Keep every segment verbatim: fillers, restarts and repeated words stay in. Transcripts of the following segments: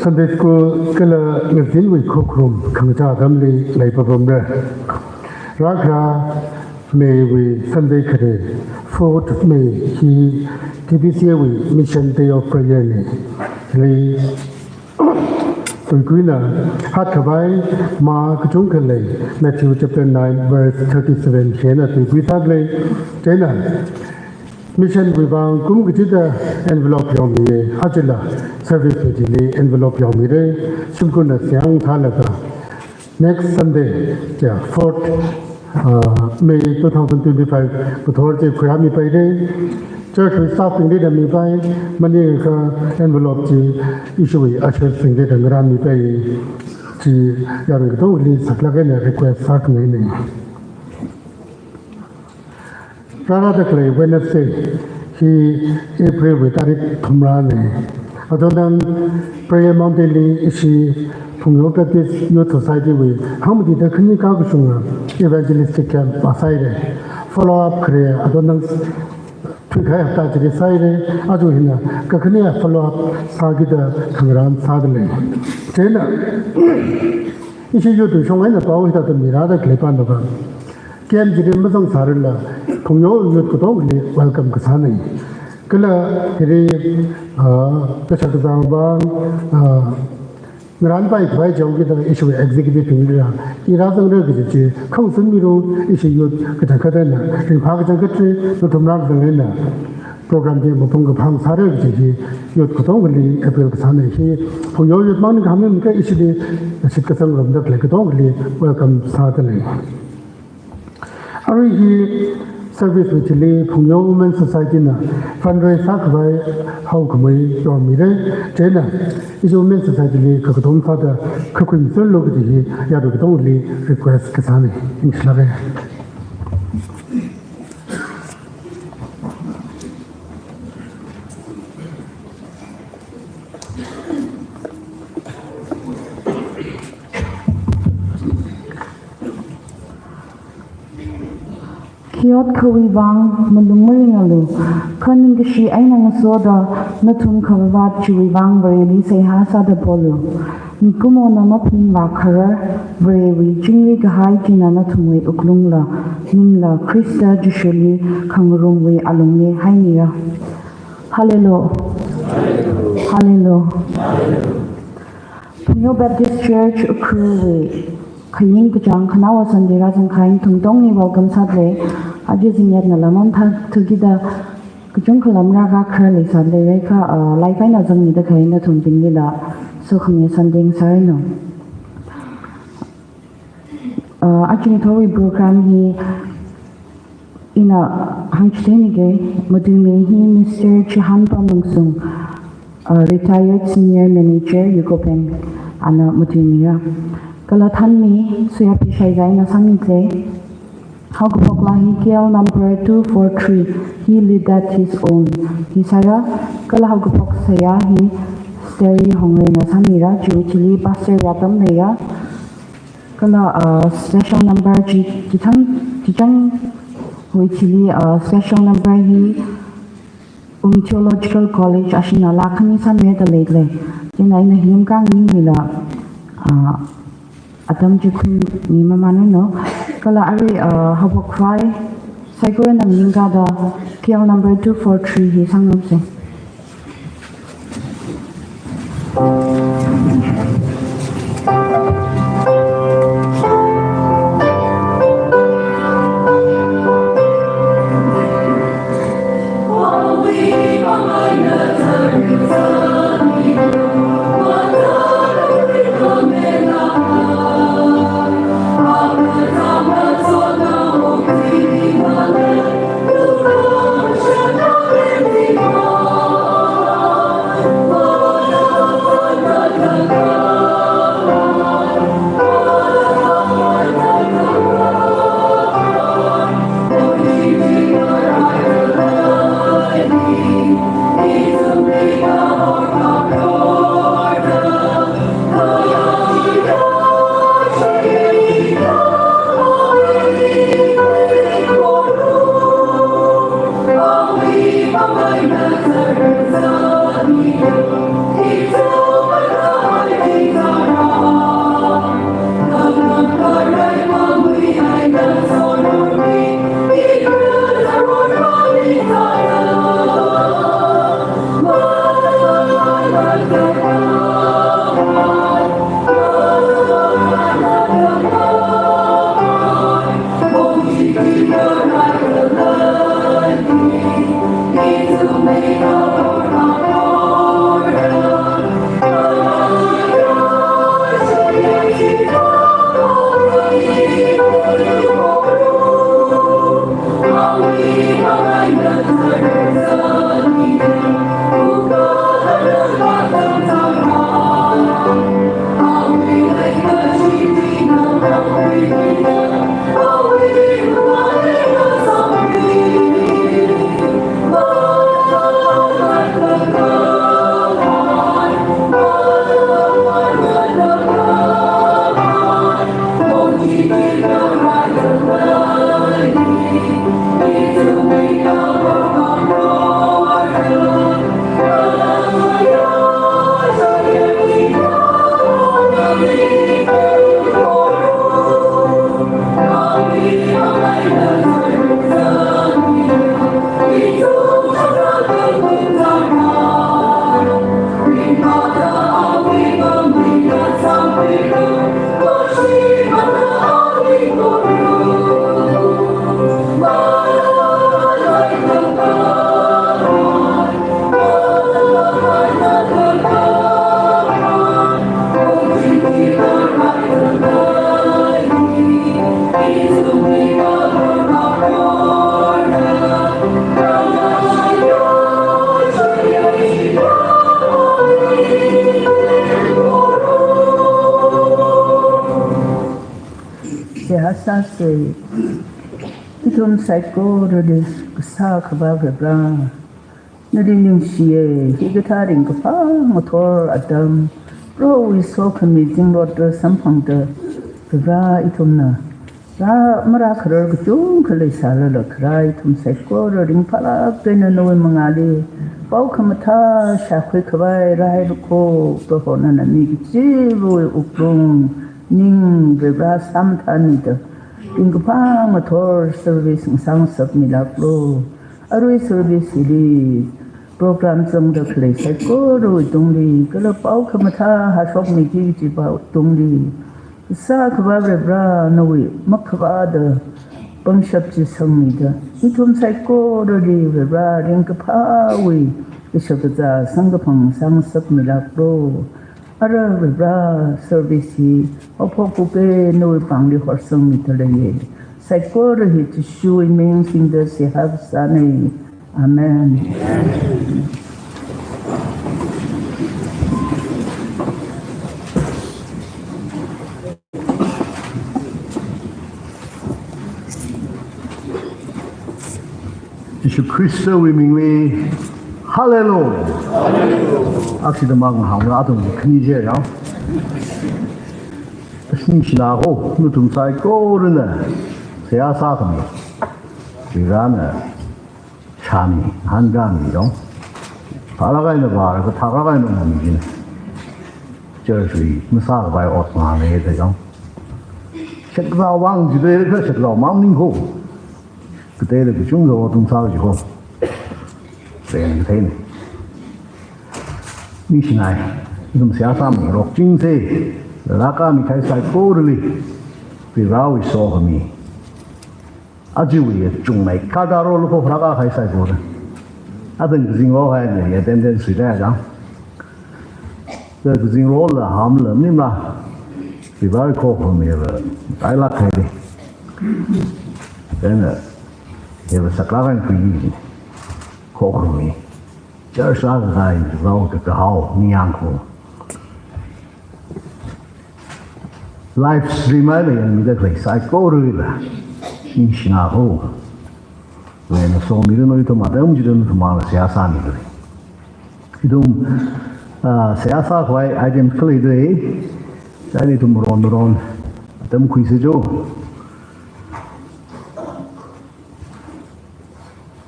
Sunday School kala ngazinwui khokharum khangachā atamli leipapamra. Rākhara May wui Sunday khare, fourth May hi T B C A wui Mission Day of Prayer na. Hili tuikuina hatkhavai mā kachungkha lei, Matthew chapter nine verse thirty-seven hi eina tuikui sāda lei. Chieina mission wui vang kum kachida envelope yaomiya, ajala service wui thili envelope yaomira, shimkhurna seihā sālaga next Sunday, chiya, fourth, uh, May two thousand twenty-five, ngathor chi khuirāmipaira. Church wui staff bingli da mipai, maningakha envelope chi ishiwui ushers bingli da ngarānmipai, chi yaruiwui katongali saklāk eina request sākhangaina. Rārada khalei Wednesday hi April wui tarik thumrana. Atonang Prayer Mountain li ishi Phungyo Baptist Youth Society wui hangmatida khani kakashunga evangelistic camp vāsāhaira. Follow up khare atonang thuikahai hapta chili sāhaira. Aja hina kakhane follow up sākida khangarān sāda lei. Chieina ishi youth wui shong eina pao hithāda mirāda khalei pānava, camp chili mazangsārala Phungyo youth katongali welcome kasāna. Kala hili, ah, kashak kazāng vang, ah, ngarānpai khavai chaokida ishiwui executive bingli rā, i rāzangra kaji chi khangsun mira, ishi youth kachangkhat eina ringphā kachangkhat chi nathumna rāzang eina program chi mapung kaphā sāra kaji hi youth katongali appeal kasāna. Hi Phungyo youth mang maningakha ishili shitkasang ngarumda khalei katongali welcome sāda lei. Arui hi service wui thili Phungyo Women Society na fundraise sākhavai haokhamei yaomira. Chieina ishi Women Society li kakathum sāda kakhui miserlu kaji hi yaruiwui katongali request kasāna. Ningshilāka. Khi otkhawui vang malung maringalu, kha ningkashi eina ngasoda nathum khavāt chiwui vang Vareli seihā sāda polu. Mikumona maphaningvā kharar Varewui chingri kahai china nathumwui wuklungla, ningla Khrista Jishuli khangarumwui alungli haimira. Hallelujah. Hallelujah. Phungyo Baptist Church Ukhrulwui khaying kachāng khanaowa Sunday rāzangkahai nathum katongali welcome sādalei. Aja zingyatna lamam tha thukida Kachungkha lam rākakharar leisālei kha, ah, live eina zangmida khalei nathumbinglila sokhami sāngasāranu. Ah, aja ngathorwui program hi ina hāngchitheiniki, matuimi hi Mister Chihanpam Lungsung, ah, retired senior manager, UCO Bank, ana matuimira. Kala thanmi Suyapi Shaiza ina sāngmilei. Haokaphok laa hi K L number two four three, He Leadeth His Own hi sāra, kala haokaphok seihā hi Sterry Hongreina sāmira, chiwui thili Pastor Yatam leiya. Kala, uh, special number chi, chithang, chithangwui thili, uh, special number hi Ung Theological College ashina laa khani sāmida leilei. Chieina ina himkang ninglila, ah, atam chi khuimi mamānanu. Kala arui, ah, haophok khavai saikorana ningkāda K L number two four three hi sāngarumsei. Seihā sāsei. Ithum saikorali Kasā Akhava Varivara, nali ningshiya, hikathā ringkaphā ngathor atam, Prohowui sokhami zingrotda samphangda, Varivara ithumna rā marākharar kachungkha leisālala kharā ithum saikora ringphālāk eina nawui mangāli pao khamathā shākhui khavai rāhaira kho, Proho nana mi kachiva̱wui wuklung, ning, Varivara sāmathānida, ringkaphā ngathor service ngasā ngasakmilāklu. Arui service hili program zangda khalei saikorawui tungli, kala pao khamathā hāshokmiki kajiva tungli, Kasā Akhava Varivara nawui makhavāda pangshap chi sangmida, ithum saikorali Varivara ringkaphāwui kashakazā samkaphang sāngasakmilāklu. Ara Varivara service hi haophok kupē nawui pāngli horsangmida leiya. Saikora hi Jishuwui ming singda seihā kasāna. Amen. Jishu Khristawui mingli, Hallelujah! Aksida mang hāngla athum khani je yao. Ningshina ho, nathum saikorana seihā sākhami. Varena shāmi, hanrāmi yao. Phālāk eina vāra, kathālāk eina ngami jina. Church wui masākhavai ot ngaleida yao. Shakzā vang jida kha shakzā mang ning ho. Kateila kachungkha ot ungsā ji ho. Ren katheina. Ningshinai, ithum seihā sāmi rokchingse, rākami kahai saikorali, Varivarawui sokhami. Ajawui chungmei kha daro loko rākahai saikora. Athang kazing rohaina, attendance suida yao. Kazing rola, hamla, nimla. Varivara khokhamila, ailāk haida. Then, uh, he was a class and three. Khokhamila. Church la kahai, rao kahao, ningyāng ko. Live stream eina yangmida khalei saikorali ningshina ho. Varena somiranu, ithum atam chida nathum mangla seihā sāmida lei. Ithum, ah, seihā sākhavai item khalei da lei. Chieina ithum ron ron atam khuisa jo.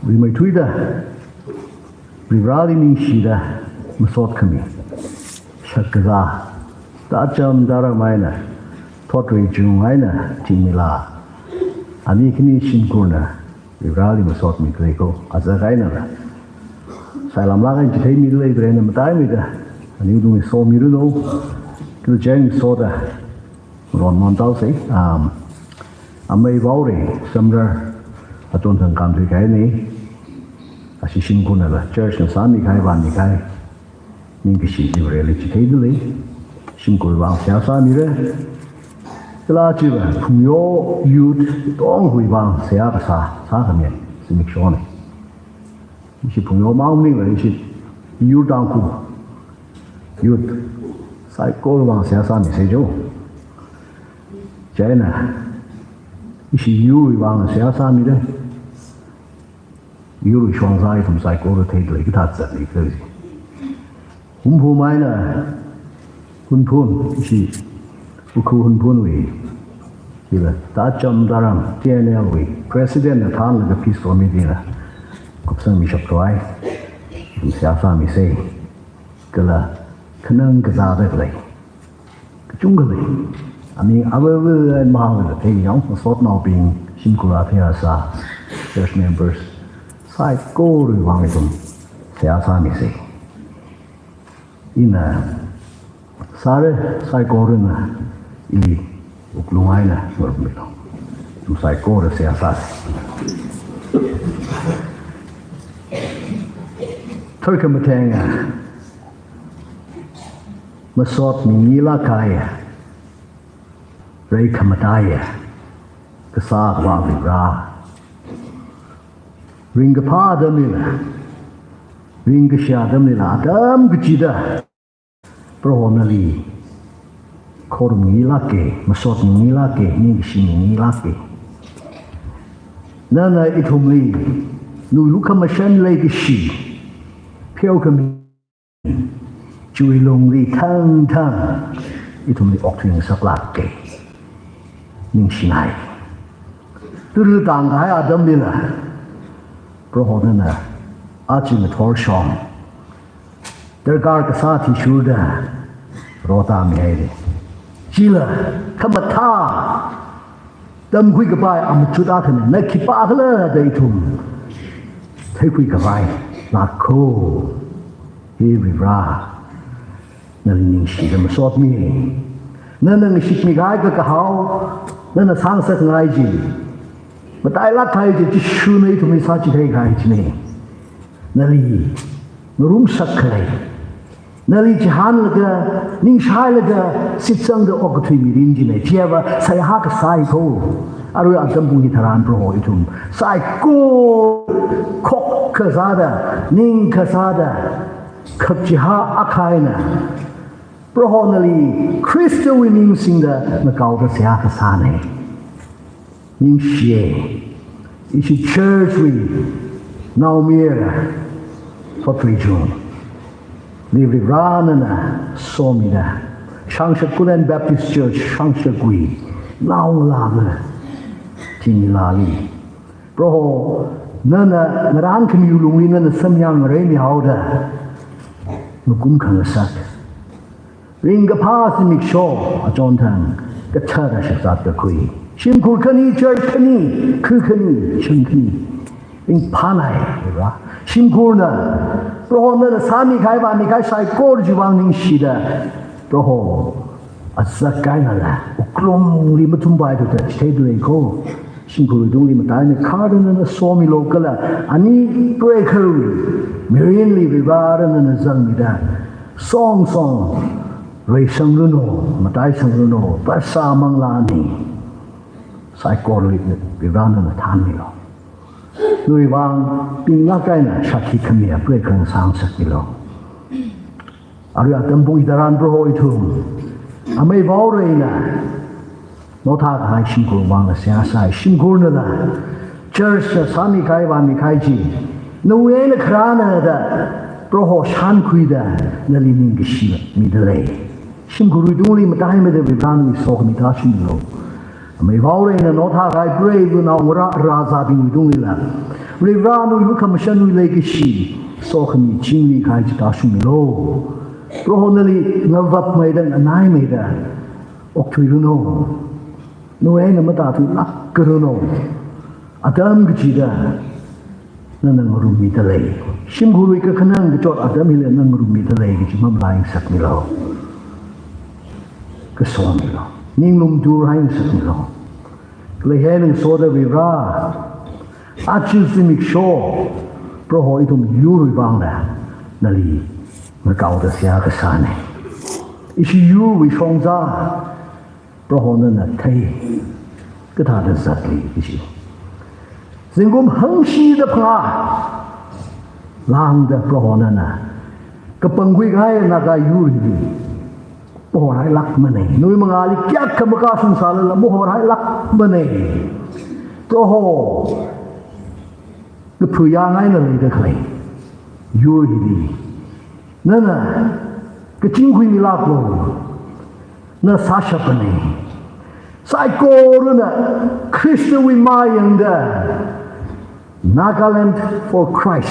Rimeithuida, Varivarali ningshida, masot khami. Shakazā, tacham taram eina, thot ri chung eina, thingmila. Ani khani shimkhurna, Varivarali masotmi khalei ko, azak einala. Sailamlāk eina chitheimida lei Varena mataimida, ani ithumli somiranu, kila jeng soda. Ron ron tau sei, um, amei Vaorei, Samrar, aton thang kam thui kahaina, ashi shimkhurnala, church na sāmi kahai, vāmi kahai, ningkashi chi Vareli chitheida lei, shimkhurwui vang seihā sāmira, kala chiva, Phungyo youth, tongwui vang seihā kasā, sākhami, zimikshona. Ishi Phungyo mang maningla ishi youth Tangkhul. Youth. Saikorawui vang seihā sāmisa jo. Chieina. Ishi youth wui vang seihā sāmida. Youth wui shongza ithum saikora theida lei kathā zatli khalei. Hunphun eina, Hunphun, ishi, Ukhrul Hunphunwui, chila, tacham taram, T N L wui, President na thānlaga Peace Committee na, kupsangmi shapthuai, seihā sāmisa, kala, khanang kazāda khalei, kachungkha lei, aming ava ava mahāngda thei yao, masotnaobing, shimkhur athei asā, church members, saikorawui vang ithum, seihā sāmisa. Ina, sāra saikorana, i wuklung eina, ngarumilo. Ithum saikora seihā sāsa. Thar khamatheng, masotmi ngilāk kahai, rai khamataiya, kasā kavāng Varivara. Ringkaphā atamlila, ringkashi atamlila, atam kachida, Proho nali, khorummi ngilāka, masotmi ngilāka, ningkashimi ngilāka. Nana ithumli, nulu khamashan leikashi, pheokhami, chiwui lungli thangthang, ithumli okthui ngasaklāka. Ningshinai. Turu tangkahai atamlila, Proho nana, aja ngathor shong, darkar kasā athishurda, rotamihaira. Chila, khamathā, tamkhui kapai amachut akhana, na khipākhala da ithum theikhui kapai, lakho, he Varivara, nali ningshida masotmi. Nana ngashitmi kahai kakahao, nana sāngasakngai chi. Matailāk kahai chi Jishuna ithumli sāchithei kahai china. Nali ngarumsak khalei, nali chihānlaga, ningshailaga, shitsangda okathui mirin china. Chiva seihā kasā hi ko. Arui atam pung hitharan Proho ithum saikora khokkha sāda, ningkha sāda, khakchihā akha eina Proho nali Khristawui ming singda ngakaoda seihā kasāna. Ningshiya. Ishi church wui naomayara, Fort Ray Jung, Varivarana somida, Shangshak Kullen Baptist Church, Shangshakwui naongalāva, Tingli lali. Proho, nana ngarānkhamiwui lungli nana samyang ngareimihaoda, ngakum khangasak, ringkaphā zimiksho achonthang kathāda shakzat kakhui, shimkhur khani, church khani, khu khani, shang khani, ringphānai, Varivarā. Shimkhurna Proho nana sāmikahai vāmikahai saikora chiwui vang ningshida, Proho, azak eina la wuklungli mathumpai thuda chitheida lei ko. Shimkhurwui tungli mataimeikhada nana somilu kala ani preikharwui mirinli Varivarā nana zangmida, song song reisangranu, mataisangranu, phasā manglā eina saikorali Varivarā nana thanmilu. Nawui vang pinglāk eina shākhi khamiya preikhar sāngasakmilu. Arui atam pung hitharan Proho ithum amei vaorei eina naothā kahai shimkhurwui vang seihā sai. Shimkhurnala church na sāmikahai vāmikahai chi nawui eina kharāna da Proho shānkhuida nali ningkashi mida lei. Shimkhurwui tungli mataimeida Varivarā nawui sokhami tāshungmilu. Amei vaorei eina naothā kahai preiva naongarā rāzābingwui tunglila Varivarā nawui lukhamashanwui leikashi, sokhami chingri kahai chi tāshungmilu. Proho nali ngavapmeida, nganaimeida okthuiranu. Nawui eina matāthuilākranu. Atam kachida nana ngarummida lei. Shimkhurwui kakhanang kachot atam hili nana ngarummida lei kaji mamalaingasakmilu. Kasomilu. Ninglum turhaisangasakmilu. Kala hi eina ngasoda Varivarā, aja zimiksho Proho ithum yurwui vangla nali ngakaoda seihā kasāna. Ishi yurwui shongza Proho nana thei, kathāda zatli kaji. Zingkum hangshida phangā lāngda Proho nana kapangkhui kahai Naga yur hili mahorhailākmana. Nawui mangāli kayākha makashung sālala mahorhailākmana. Proho, kaphuyangaina leida khalei yur hili nana kachingkhuimilāklu. Na sāshapana. Saikorana Khristawui mayangda Nagaland for Christ,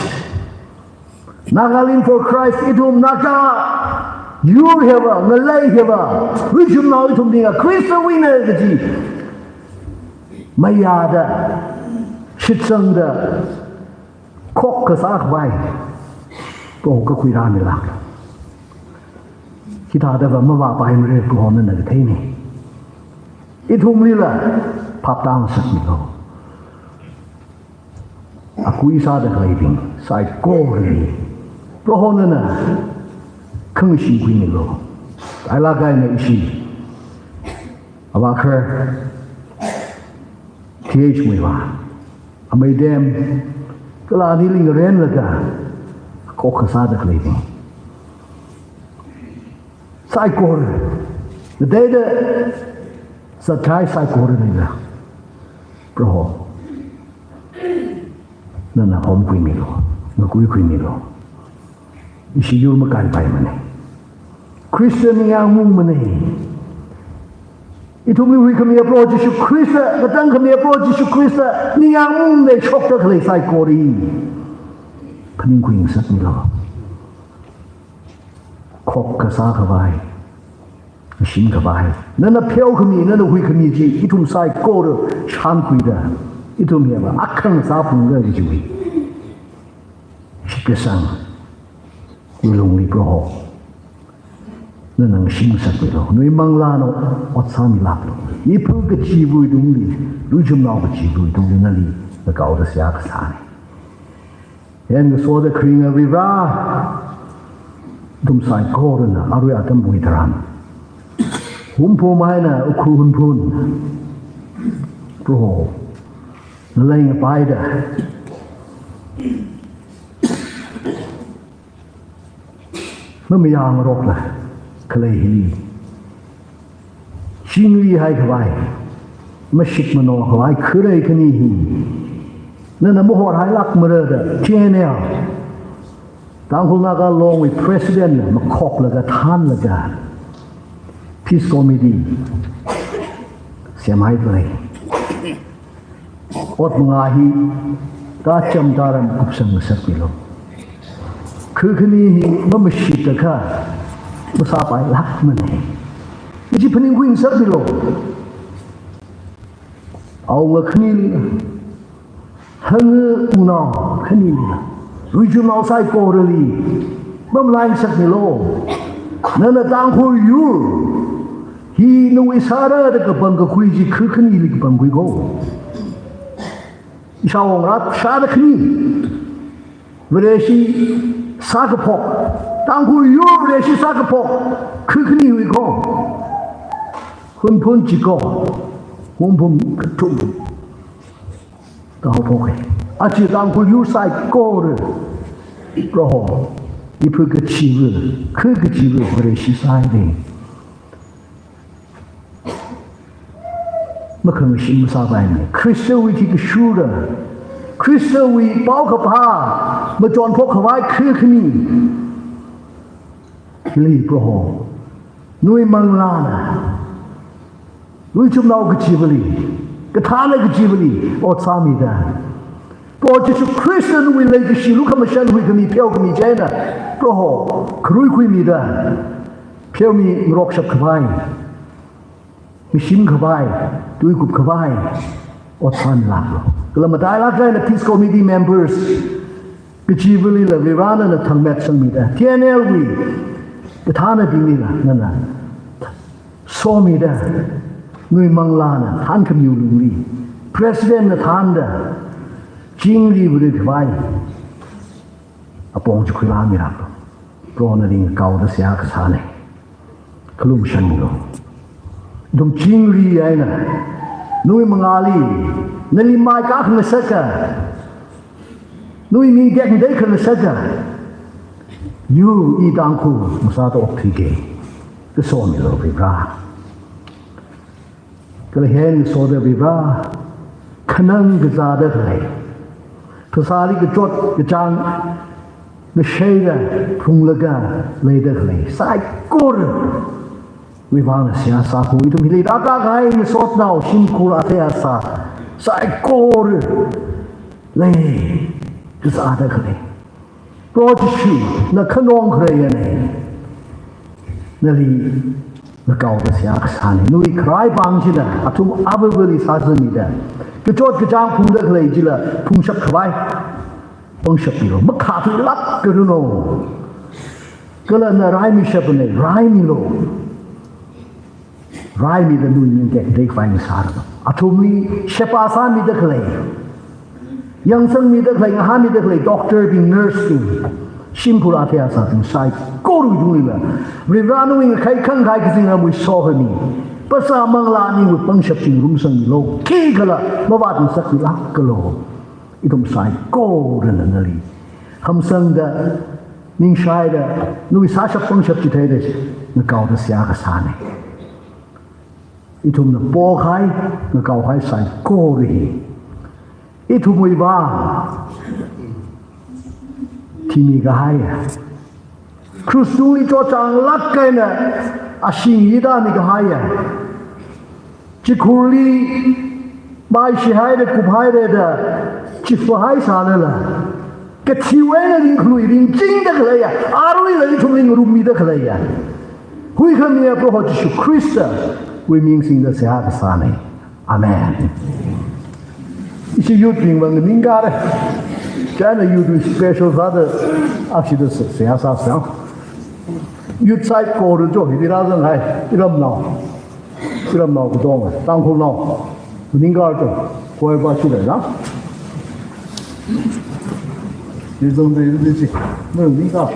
Nagaland for Christ, ithum Naga yur hiva, ngalei hiva, richumnao ithum dinga Khristawuina kaji mayāda, shitsangda, khokkha sākhavai Proho kakhui rāmilāklu. Hithādava mavāpaimara, Proho nana katheina. Ithumlila phaptāngasakmilu. Akui sāda khaleibing saikorali Proho nana khangashingkhuimilu. Ailāk eina ishi avākhar T H Muivah, amei Dem, kala anili ngarenlaga khokkha sāda khaleibing saikora, ngateida zatkahai saikora leila, Proho nana homkhuimilu, ngakuikhuimilu. Ishi yur makaipaimana. Khrista ningyāng maungmana. Ithumwui huikhamiya Proho Jishu Khrista, katangkhamiya Proho Jishu Khrista ningyāng maungda shokda khalei saikora phaningkhuingasakmilu. Khokkha sākhavai, ngashinkhavai, nana pheokhami, nana huikhami chi ithum saikora shānkhuida, ithum hiva akhang sāphungra kajiwui shitkasang wui lungli Proho Nana ngashinngasakmilu, nawui manglāna ot sāmilāklu. Mipā kachivawui tungli, luichumnao kachivawui tungli nali ngakaoda seihā kasāna. Hiyākha ngasoda kharinga Varivara, ithum saikorana arui atamwui tharan Hunphun eina Ukhrul Hunphun, Proho, ngalei ngapaida mamayāngarokla khalei hi, chingrihai khavai, mashik manao khavai kharei khani hi nana mahothailākmara da T N L, Tangkhul Naga Longwui President na makhoklaga thānlaga Peace Committee semhaidalei. Ot mangā hi kacham tharan kupsang ngasakmilu. Kha khani hi mamashit akha masāpailākmana. Ishi phaningkhui ngasakmilu. Awunga khanili, hangwunao khanili, luichumnao saikorali mamalai ngasakmilu. Nana Tangkhul yur hi nawui sāra da kapangkakhui chi kha khanili kapangkhui ko. Ishāwui ngarā shāda khani, Vareshi sākaphok, Tangkhul yur Vareshi sākaphok kha khaniwui ko. Hunphun chiko, Hunphun kathum kahaophoka. Aja Tangkhul yur saikora, Proho, mipā kachiva, kha kachiva Vareshi sāhaida makhangashim masāpaimana. Khristawui thikashura, Khristawui paokaphā machonphok khavai kha khani hili, Proho, nawui manglāna luichumnao kachivali, kathāna kachivali ot sāmida, Proho Jishu Khristana nawui leikashi lukhamashan huikhami pheokhami chieina, Proho, kharuikhuimida pheomingarokshap khavai, ngashim khavai, tuikup khavai ot sāmilāklu. Kala matailāk eina Peace Committee members kachivalila Varivara nana thangmet sangmida, T N L wui kathānabinglila nana somida, nawui manglāna thānkhamiwui lungli President na thānda chingri vare khavai apong chi khuirāmilāklu. Proho nali ngakaoda seihā kasāna. Khalumashanmilu. Ithum chingri eina nawui mangāli, nali maikā khangasaka, nawui ming tekmatei khangasaka yur i Tangkhul masāda okthuika. Kasomilu Varivara. Kala hiyākha ngasoda Varivara, khanang kazāda khalei, phasāli kachot kachāng ngasheida phunglaga leida khalei saikora Varivara seihā sākhui. Ithum hili rākahai ngasotnao shimkhur athei asā saikora lei kazāda khalei, Proho Jishu, na khanong khareiyana. Nali ngakaoda seihā kasāna. Nawui kharai pāng china athum avāvali sāzāmida, kachot kachāng phungda khalei chila phungshap khavai pangshap milu. Makhāthuilāk karanu. Kala na raimishapana, raimilu. Raimida nawui ming tekmatei khavai ngasāranu. Athumli sheba sāmida khalei, yangsangmida khalei, ngahānmida khalei doctor bing, nurse bing, shimkhur athei asābing saikorawui tunglila Varivara nawui ngakhai khangkhai kazingramwui sokhami, phasā manglā ningwui pangshap chi ngarumsangmilu. Khikhala mavātngasakmilākalu. Ithum saikorana nali hamsangda, ningshaida, nawui sāshap pangshap chi theida ngakaoda seihā kasāna. Ithumna pokahai, ngakaohai saikora hi ithumwui vang thimi kahaiya, krush tungli chotchānglāk eina ashing yitami kahaiya, chikhurli maishihaida kuphaida da chifahai sālala, kathiwui eina ringkhalui ringchingda khaleiya, aruila ithumli ngarummida khaleiya huikhamiya Proho Jishu Khristawui ming singda seihā kasāna. Amen. Ishi youth bing vang ningkare. China youth special sāda, ashida se-, seihā sāsang. Youth saikora jo, hili rāzanghai, iramnao. Iramnao katonga, Tangkhulnao. Maningkar jo, koi ba shi lei na. Yuzong de yuzi chi, maningkar.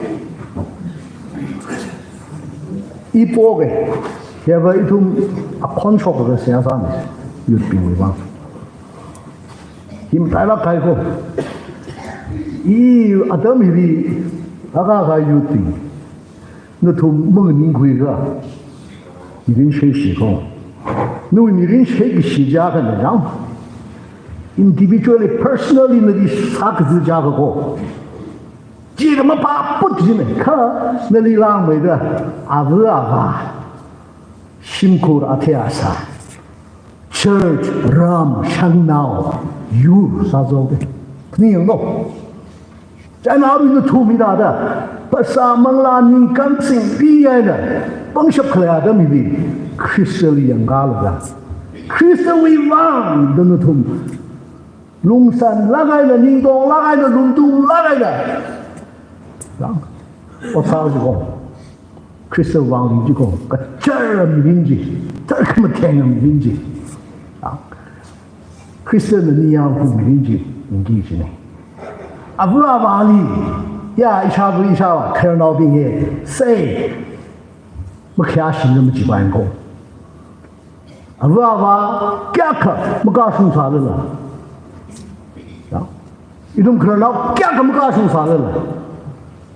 Ipo ke, hiva ithum akhon shokda seihā sāmi, youth bingwui vang. Hi matailāk kahai ko. I atam hili, akha akha youth bing. Nathum manganingkhui ka. Mirin sheishi ko. Nawui mirin sheikashi jiakha na yang. Individually, personally, nali sākazā jiakha ko. Chili mapā put jina, kha nali langmeida, ava avā, shimkhur athei asā, church, ram, shangnao, yur sāzao de. Phaning yanglu. China arui nathum hithāda, phasā manglā ningkang singri eina pangshap khalei atam hili, Khristali yangkālaga, Khristawui vang da nathum lungsanlāk eina, ningtonglāk eina, lungtunglāk eina, yang, ot sāsi ko, Khristawui vang chi ko, kachara mirin chi, tharkhamatheng mirin chi, yang, Khristana ningyāng hu mirin chi, ningki china. Ava avāli, ya, ishāva ishāvā, khararnaobing hi, sei, makhayāshina machipai ko. Ava avā kayākha makashung sālala, ya, ithum khararnao kayākha makashung sālala,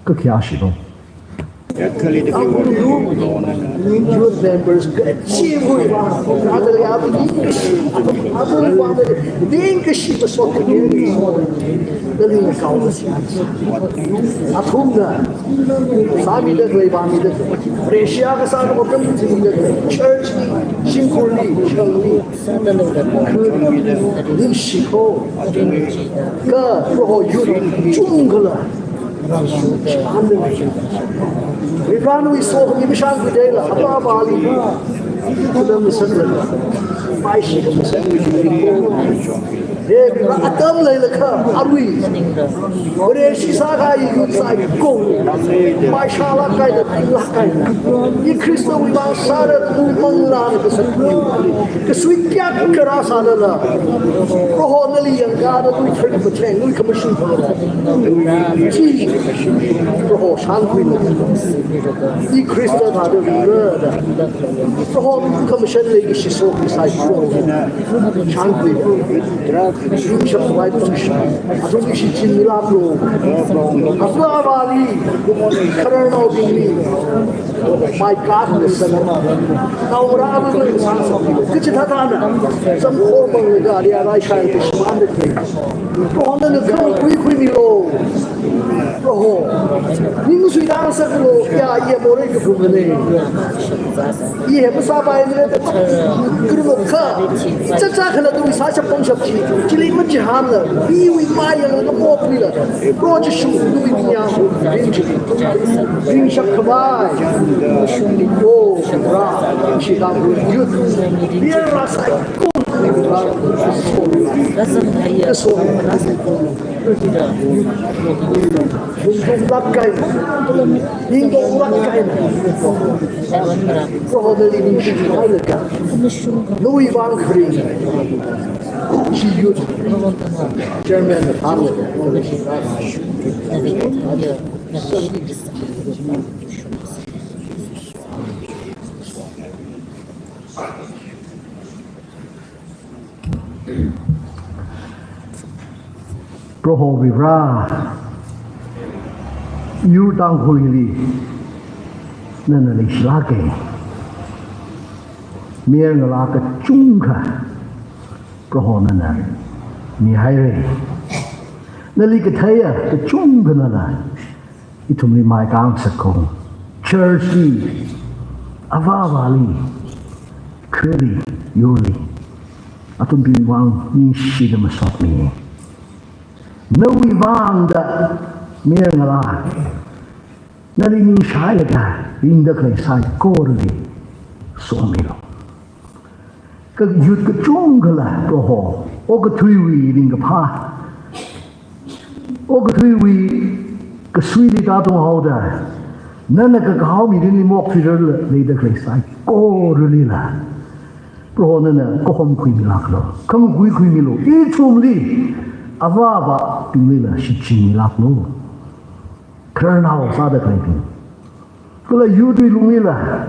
kakhayāshi lo. Youth members, kachiwui, ningkashi masot, nali kaosi. Athumna sāmida khalei, vāmida khalei, Russia kasā ka program singda khalei, church li, shimkhurli, shangli, ningshi ko. Kha Proho youth chungkhala, Varivarāwui sokhami mashānkhuida lei, ava avāli, khuda masālala, paishi masālala. He, Varivarā, atam leilakha arui, Vareshi sākahai youth saikora, paishālāk eina, tinglāk eina, i Khristawui vang sāra, nawui manglāna kasā, kasui kayākha rāsālala, Proho nali yangkāda nawui tharkhamatheng, nawui khamashung phalala, chi Proho shānkhuilu. I Khrista thāda ringra da, Proho khamashung leikashi sokhami saikora shānkhui. Ringshap khavai pangshap, athumwui shichin milāklu. Ava avāli, khararnaobingli, maikā khangasak, naongarā khangasak, kachithā thāna, samphor panglaga ariya raishai kashimānda khalei, Proho nana khamakhuikhuimilu. Proho, ning suitang sālu, ya, ya, morei kaphungane. I hi masāpaimara da, khanunkha, chāchā khala tui sāshap pangshap chi, chili machihānla, iwui mayangla mokhuila, Proho Jishu, nawui ningyāng hu mirin chi, ringshap khavai. O, Ra, shitang hu youth, biar rasa, kaso, kaso, lungdong lāk eina, ningdong lāk eina, Proho nali ningshilāk eina, nawui vang kharing, chi youth chairman na thānlaga, Proho Varivarā, yur Tangkhulli nana leishilāka. Mayarngalā kachungkha Proho nana mihaira. Nali katheiya kachungkha nala ithumli maikā ngasaka. Church li, ava avāli, khali yurli, athumbingwui vang ningshida masotmi. Nawui vang da mayarngalā, nali ningshailaga ringda khalei saikorali somilu. Kha youth kachungkhala Proho, okathuiwui ringkaphā, okathuiwui kasuili tātung haoda, Nana kakahao mirinli maokthuirarla leida khalei saikoralila Proho nana kahomkhuimilāklu, khangkhuikhuimilu. Ithumli avāvābinglila shichinmilāklu. Khararnao sāda khaleibing, kala youth wui lunglila,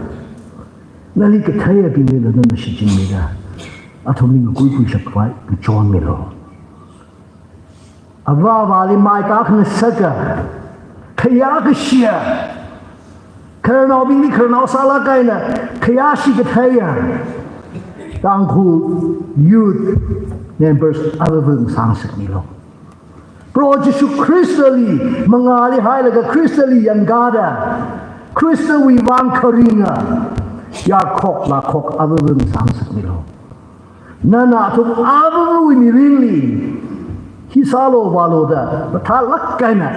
nali katheiyabinglila nana shichinmida, athumli ngakuikhuishap khavai ngachonmilu. Avāvāli mai kakhangasaka, khayākashiya, khararnaobingli khararnao sālāk eina khayāshi katheiya Tangkhul youth members avāva ngasāngasakmilu. Proho Jishu Khristali mangāli hailaga Khristali yangkāda, Khristawui vang kharinga yarkhok lakhok avāva ngasāngasakmilu. Nana athum avāvawui mirinli hi sālu vālu da mathālāk eina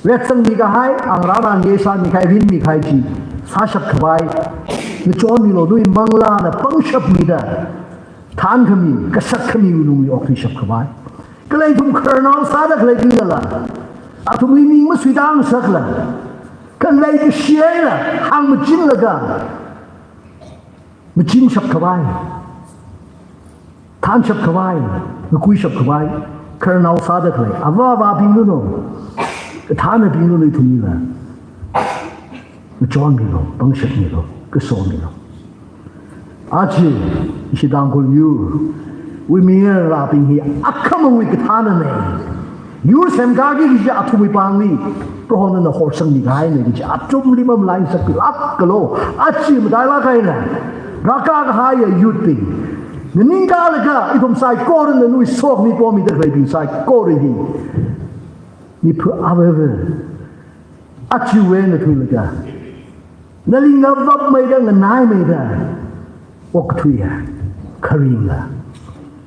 retsangmi kahai, angrāna ngesāmi kahai, rinmi kahai chi sāshap khavai ngachonmilu. Nawui manglāna pangshap mida, thānkhami, kasakkhamiwui lungli okthuishap khavai. Kala ithum khararnao sāda khaleibingnala athumli ning masuitāngasakla, kha leikashi eina hāngmachinlaga machinshap khavai, thānshap khavai, ngakuishap khavai khararnao sāda khalei avāvābinglanu, kathānabinglanu, ithumlila ngachonmilu, pangshapmilu, kasomilu. Aja ishi Tangkhul yurwui mayarabing hi akhamangwui kathānana. Yur semkāki kaji athumwui pāngli Proho nana horsangmi kahaina kaji athumli mamalai ngasakpilākalu. Aja matailāk eina rākā kahaiya youth bing, nganingkālaga ithum saikorana nawui sokhami pomida khaleibing saikora hi, miphu avāva, ajawui eina thuilaga nali ngavapmeida, nganaimeida okthuiya kharinga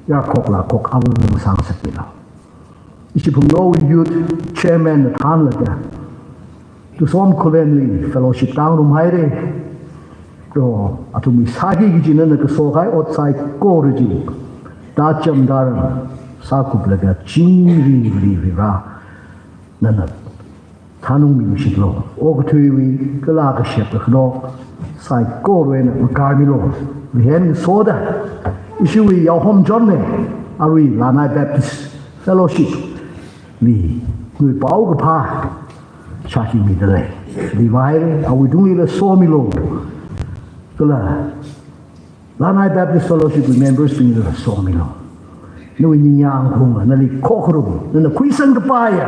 yarkhok lakhok avāva ngasāngasakmilu. Ishi Phungyo youth chairman na thānlaga Tusom Khullenli fellowship tāngarumhaira. Kha athumwui sāki kaji nana kaso kahai ot saikora chi tācham tāram sākuplaga chingri ri ri rā nana thānungmi shitlu. Okathuiwui kala kashap kakhanok saikora eina makarmilu. Mihen ngasoda ishiwui Yaohom John na arui Lanai Baptist Fellowship li nawui paokaphā shākhuimida lei. Levi awui tunglila somilu. Kala Lanai Baptist Fellowship wui members bingla somilu. Nawui ningyāng phungla nali khokharum, nana khuisang kapaiya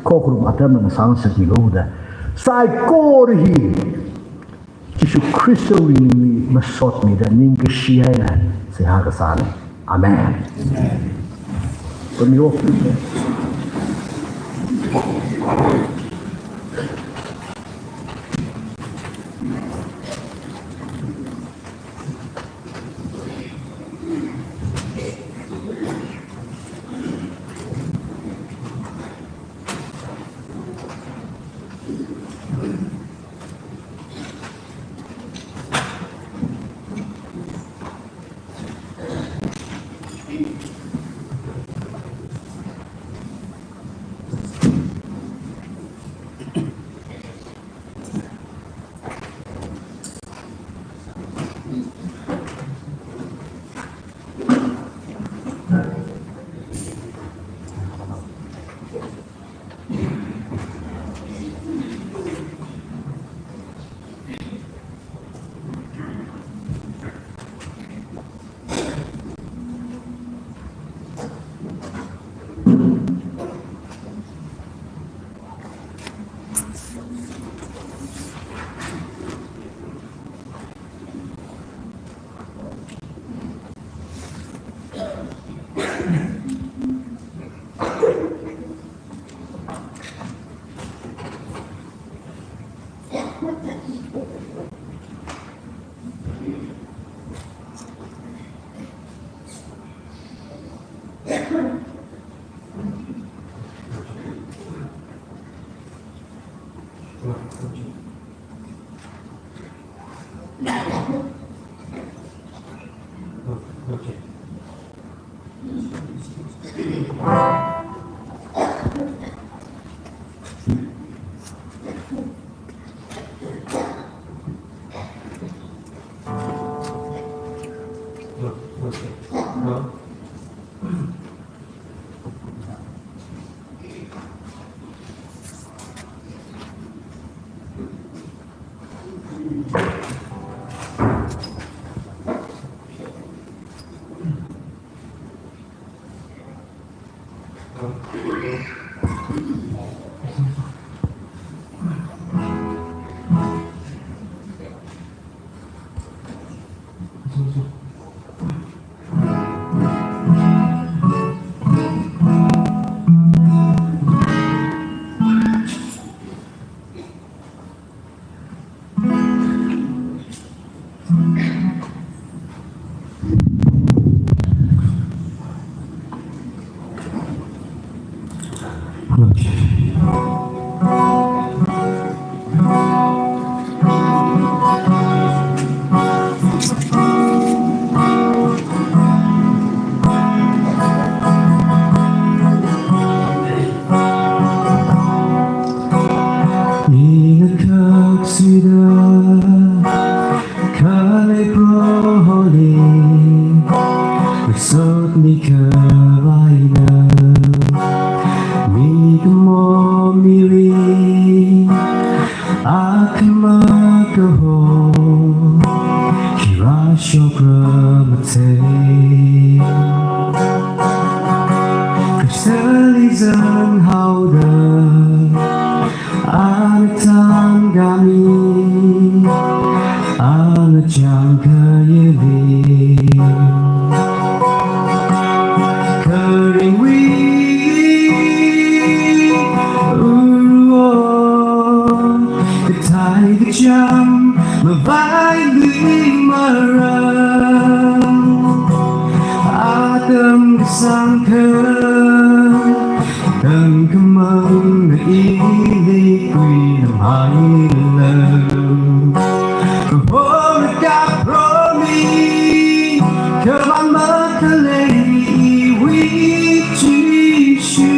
khokharum atamna ngasāngasakmilu da saikora hi Jishu Khristawui mingli masotmida ningkashi eina seihā kasāna. Amen. Pamiwok. Ina khaksida khalei Proholi, masotmi khavaina, mikumo mirin akhama kaho, khira shokra mathei. Kashali zanghaoda, ana thangkhami, ana chang khayili. Kharingwui uro, kathei kacham mavaili maram, atam kasangkha, tangkhamang na ili kuinamhaila. Kahor kapromi, kavang makhalei iwui Jishu.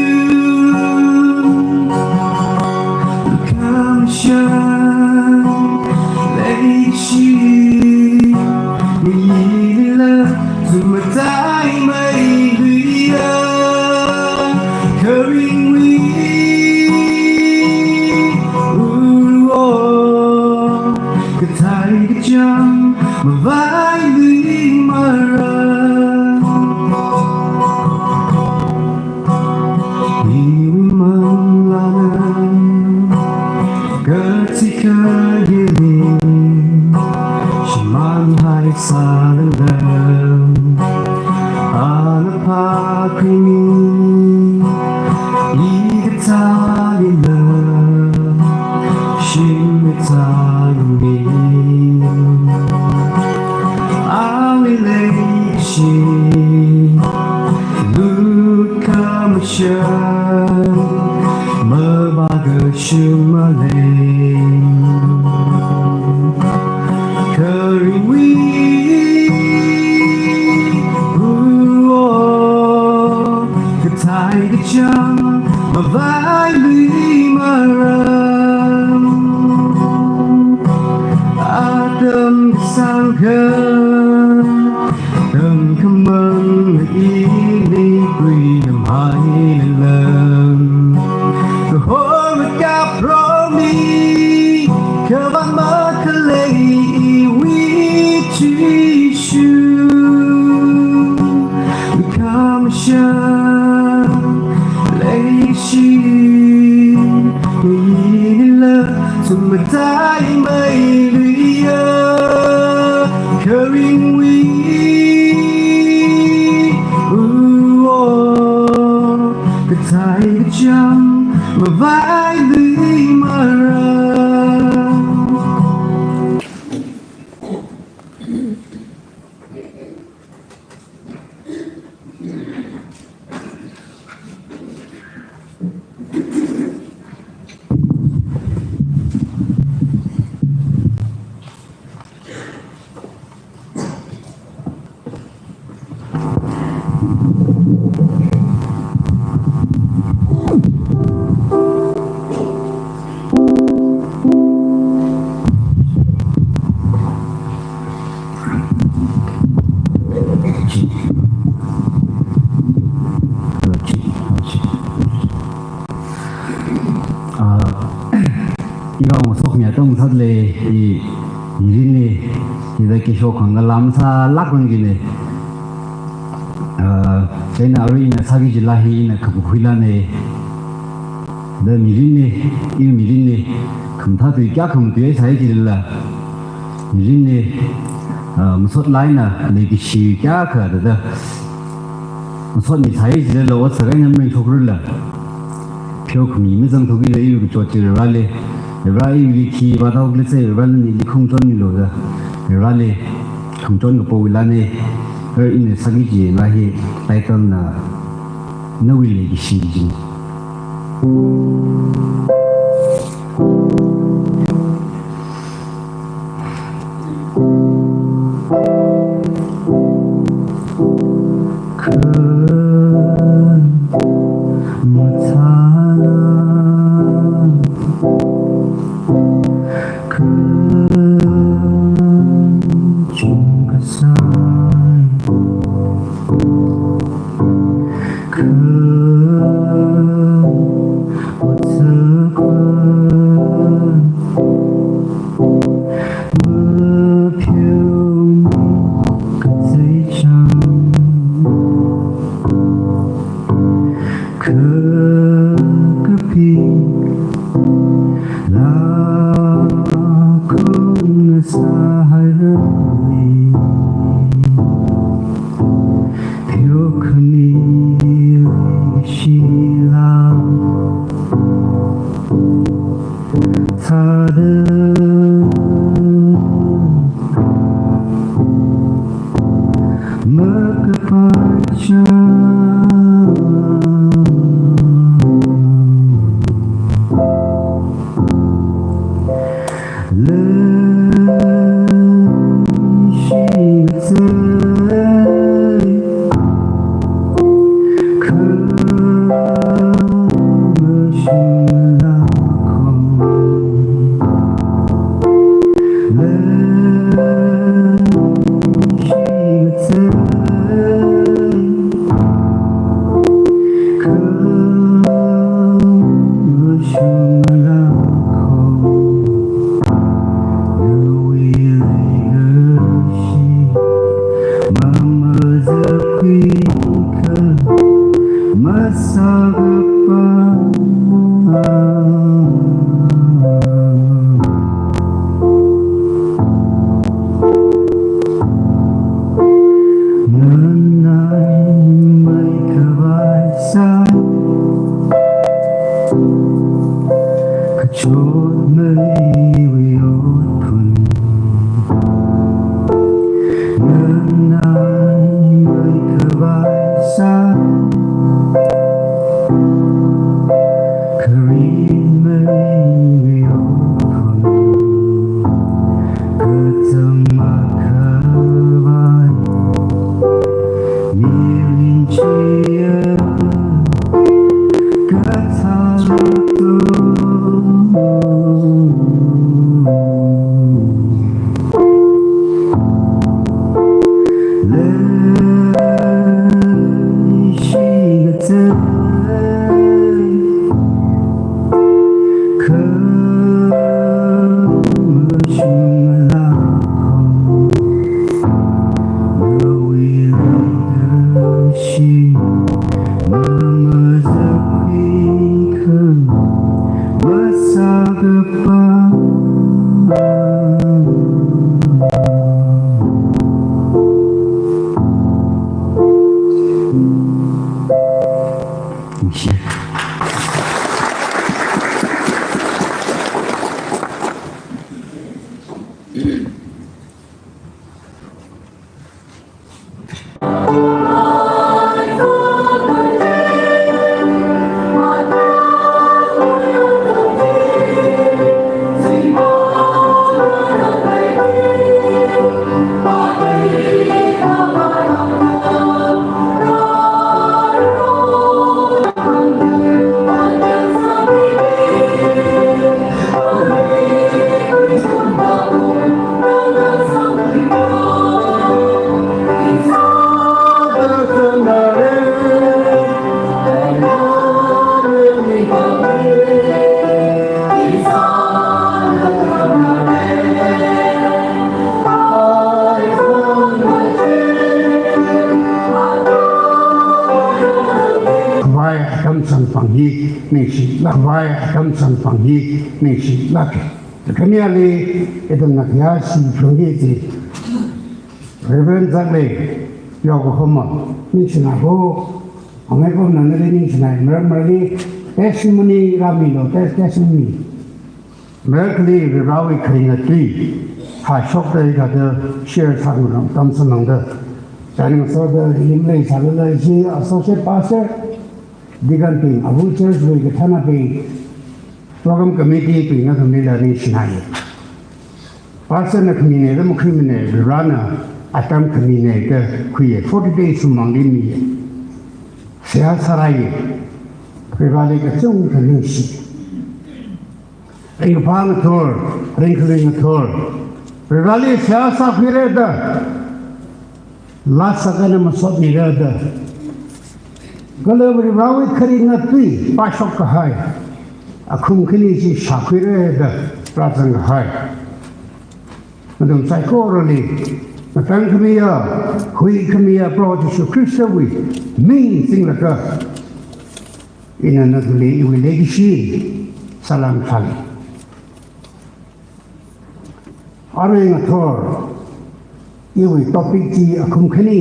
Khamashung leishi, mila thumatai mailuiya, kharingwui uro, kathei kacham mavaili maram. Iwui manglāna, kathi khayili, shimānhai sālala, ana phākhuimi, ikathālila, shim ithālumi. Awui leishi, lukhamashan, mavākashung malei. Kharingwui uro, kathei kacham mavaili maram, atam kasangkha, tangkhamang ili kuinamhaila. Kahor kapromi, kavang makhalei iwui Jishu. Khamashung leishi, mila thumatai mailuiya, kharingwui uro, kathei kacham mavaili maram. Sāda lei, i mirinne, ida khisho khangala masālākrangkine. Ah, chieina arui ina sāki kajila hi ina khapakhuilane. Da mirinne, i mirinne, khamathā tui kayākha matuisai kajila. Mirinne, ah, masot eina leikashi kayākha da da. Masot misai kajila ot sākahai eina mashokrala. Pheokhami mazangthukila iwui kachot chi Vareli. Vare iwuili khi vāthaokhala chi Varena ili khongachon milu da. Vareli khongachon kapo wuilane. Kha ina sāki kajila hi title na Nawui Leikashi ji. ningshilāk, khavai atam samphang hi ningshilāka. Kakhane ali ithumna khayāshi phalungki kaji Reverend Zaklei Yokohama ningshinai ho, angaikomna nali ningshinai, maram marali testimony rāmilu, tes-, testimony. Miracle li Varewui kharinga tui hāshokda hithāda share sāngarumda tamsāmangda. Chāningsoda limlei sālala ishi associate pastor, deacon bing, abu church wui kathānabing, program committee bingna khamila ningshinai. Pastor na khamina da makhuimana, Varena atam khamina da khuiya, forty days sumangli miya. Seihā sārāya. Vareli kachungkha ningshi. Ringkaphā ngathor, ringkhalui ngathor, Vareli seihā sākhuira da, laa sākana masotmira da, kala Varewui kharinga tui pāshok kahai, akhum khani chi shākhuira da rāzang kahai. Nathum saikorali, matang khamiya, huikhamiya Proho Jishu Khristawui ming singlaga, ina nathumli iwui leikashi salam thāli. Arui ngathor, iwui topic chi akhum khani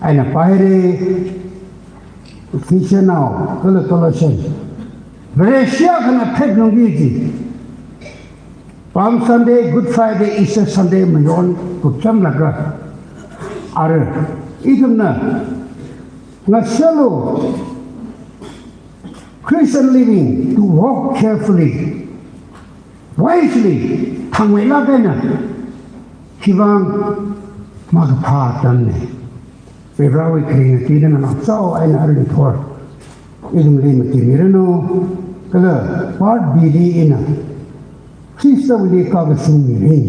eina pāhaira, Ephesian nao, kala Colossian. Vareshi akhana phet nungki kaji. Palm Sunday, Good Friday, Easter Sunday mayon kupchamlaga. Arui, ithumna, ngashalu, Christian living, to walk carefully, wisely, thangmeilāk eina, khiwuivang makaphā atamna. Varewui kharinga tui eina nganāchao eina arui ngathor ithumli matimiranu, kala part B li ina Khristawuili kakashung mirin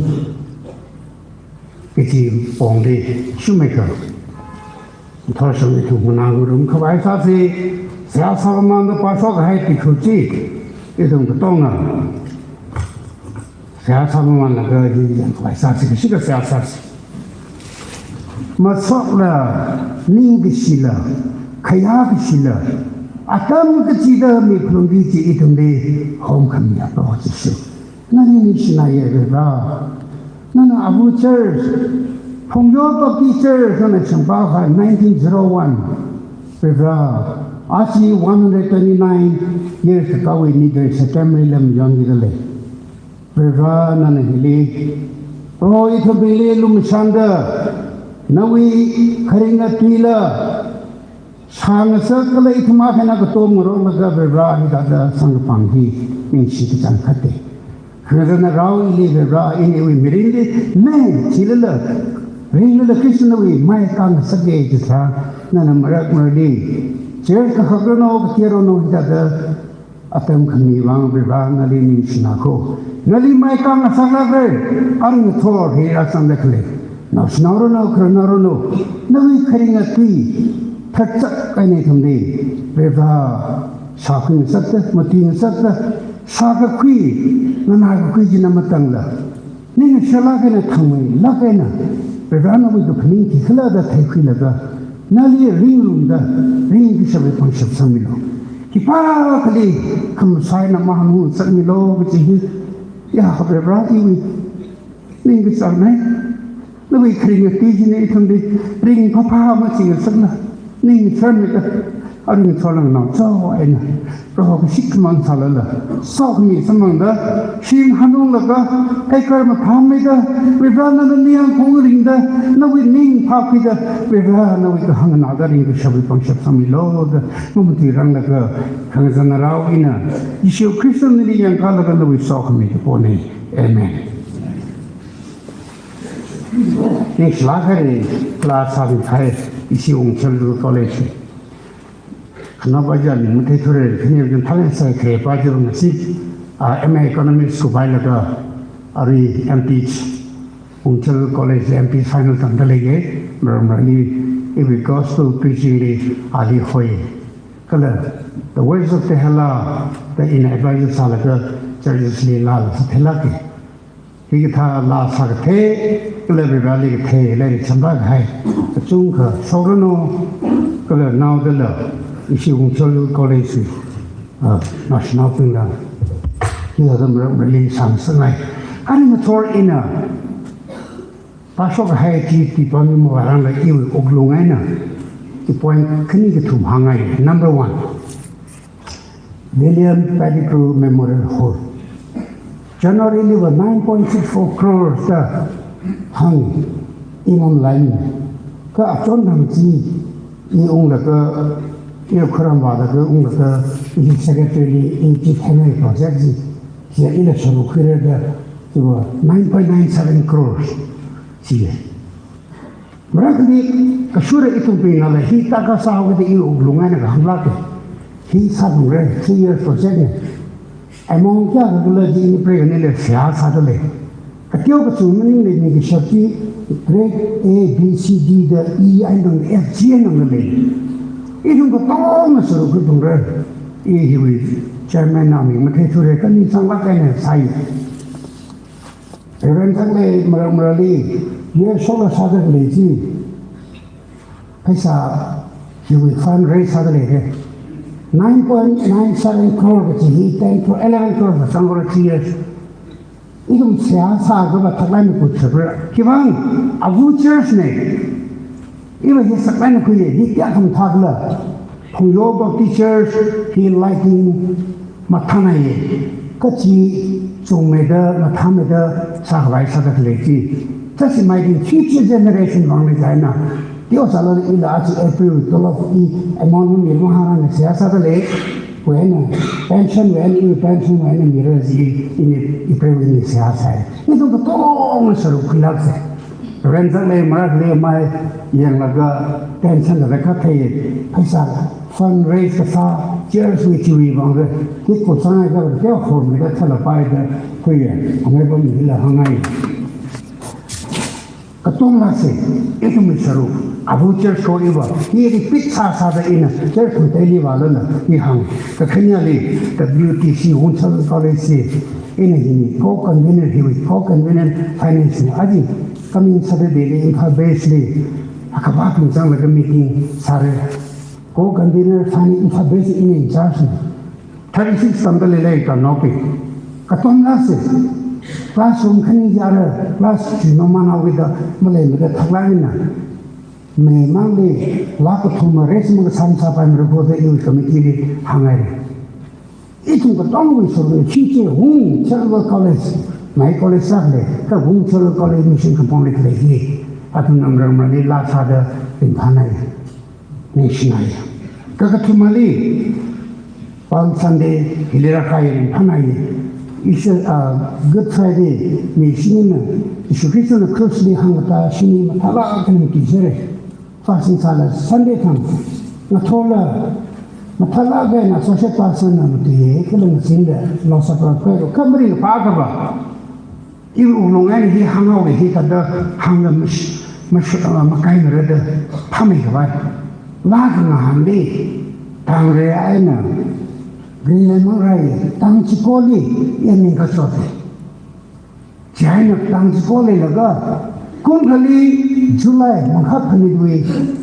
kaji pongli shumaikha. Ngathor shong ithum nganāngarum khavai sāsi, seihā sāmamānda pāshok kahai tikhu chi, ithum katonga seihā sāmamānlaga hi yangkhavai sāsi, kashika seihā sāsi. Masotla, ningkashila, khayākashila, atam kachida miphalungki kaji ithumli homkhamiya Proho Jishu. Nali ningshinaiya Vare. Nana abu church, Phungyo Baptist Church, nana changpā kahai nineteen zero one. Vare, aja one hundred twenty-nine years ago wui nidai September lam yangki dalei. Vare, nana hili, Proho ithumbingli lumshanda, nawui kharinga tuila shāngasak kala ithum akha eina katom ngaroklaga Vare hithāda samkaphang hi ningshi kachangkhatta. Khangazana rao ili Vare, ina iwui mirinli, ne, chilala, ringlala Khristawui mai kangasakki jitha, nana marak marli, church kahakranu, kateiranu hithāda atam khami vang Vare nali ningshinako. Nali mai kangasaklākra, arui ngathor hi rāzangda khalei naoshinaoranu, khararnaoranu, nawui kharinga tui thāchak eina ithumli Vare shākhuingasakta, matuingasakta, shākakhui, nganākakhui china matangla, ningshilāk eina thangmeilāk eina Vare nawui kaphaning khikhala da theikhuilaga, nali ringrumda, ringkashapwui pangshap sangmilu. Khipākhali khamasai eina mahāngngasakmilu kaji hi, ya Vare iwui ningkachāngna. Nawui kharinga tui china ithumli ringphāphā machingasakla, ningshānmida, arui ngathor nganāchao eina Proho kashik khamang sālala, sokhami samphangda, shim hanunglaga, kaikhar mathāmeida, Vare nana ningyāng khaung ringda, nawui ning phākhuida, Vare nawui kahāng nganāda ringkashapwui pangshap sangmilu da, mamatui ranglaga, khangazana rao ina, Jishu Khristali yangkālaga nawui sokhami kapona. Amen. Ningshilāk haira, laa sāmi kahai, ishi Wungchel College. Khanapa ja ning matheithura, khani yam thaleng sai khe pa jibang si, ah, M A Economics kuphailaga, arui M P Wungchel College M P final tamda leiya, maram marali, iwui gospel preaching li ali hoi. Kala, The Voice of Tehillah, da ina advisor sālaga, churches li laala sātheilāka. Hikathā laa sākathei, kala Vareli kathei, lairik samphā kahai kachungkha shokranu, kala naodala, ishi Wungchel College li Ah, national pinglang. Hithāda maram rally sāngasakngai. Arui ngathor ina pāshok kahai chi tipami mavārangla iwui wuklung eina i point khani kathum hāngngai. Number one, William Pettigrew Memorial Hall. January liva nine point six four crores da hānga, imam line. Kha achon thang chi i unglaga, i khuram vālaga unglaga, i secretary li i chi thanai project chi, chi ila sharuk khuira da, chiva nine point nine seven crores chi. Marakali kashura ithumbingnala hi taka sāhaoda iwui wuklung eina kahānglāka. Hi sāthungra, three years project na. Amount kayākhala chi ini preigahai nila seihā sādalei. Kateo kachung maningli mi kashap chi grade A, B, C, D da E eina tangda F G eina tangda lei. Ithum katonga sharuk khuithungra. I hiwui chairman na ming matheithura, kha ningsanglāk eina sāi. Reverend Thang lei maram marali, U S shokla sāda khalei chi, pheisā hiwui fund raise sāda leira. Nine point nine seven crore kachi hi ten to eleven crore mazang kora three years. Ithum seihā sākha va thaklāk eina khuisāra. Khiwuivang, avu church na. Iva hi saklāk eina khuiya, hi kayā khamathākhala. Phungyo Baptist Church hi lighting mathānaiya. Kachi chungmeida, mathāmeida sākhavai sāda khalei chi. Thāsi maiding future generation vangna china. Teo sālala ila aja April twelve i amount mi mahārangna seihā sādalei. Wui eina pension, wui eina i pension, wui eina mira chi ini April ini seihā sāi. Ithum katonga sharuk khuilāksa. Reverend Thang lei marakali mai yanglaga tension la kha thei, pheisā fundraise kasā, church wui chiwui vangla, kikul sāngai kha, kayā hom kha thala paida khuiya, amei bam hila hāngngai. Katonga sāsa, ithumwui sharuk, avu church ko iva, hi repeat sāsāda ina, church thang teili vālala, i hāng, kakhaneli, W T C, Wungchal College si, ina hini, co-convener hiwui, co-convener finance na, aja, coming Saturday li Imphal base li, akhavā thum zanglaga meeting sāra. Co-convener finance Imphal base ina in charge na. Thirty-six tamda leilei ka nopi. Katonga sāsa. Classroom khani jara, class chi no manao kida, malei mida thaklāk eina. Meimangli, lakh kathum ma raise makasā sāpaimara kho da iwui committee li hāngngaira. Ithum katongawui sharuk chi chi Wungchal College, mai college sākhalei, kha Wungchal College Mission Kampong li khalei hi, athum maram marali laa sāda ringphānai, ningshinai. Kakathumali, Palm Sunday, hili rākahai ringphānai. Easter, ah, Good Friday, mi shinina, Jishu Khristana cross li hāngkatā shini mathālāk eina matuisera. Fasting sāla Sunday thang, ngathorla, mathālāk eina associate pastor na matuiya, kala ngazinda, Lord's Supper khuiya, kha maringphā kava. Iwui wuklung eina hi hānghaowa, hithāda hāngla mash-, mash-, ah, makaimara da phāmeikhavai. Laa khangahanli, tangre eina, Greenland mangrāi, tang chikoli, i ning kachot. Chieina tang chiko leilaga, kum akhali July mangkhak khaniwui,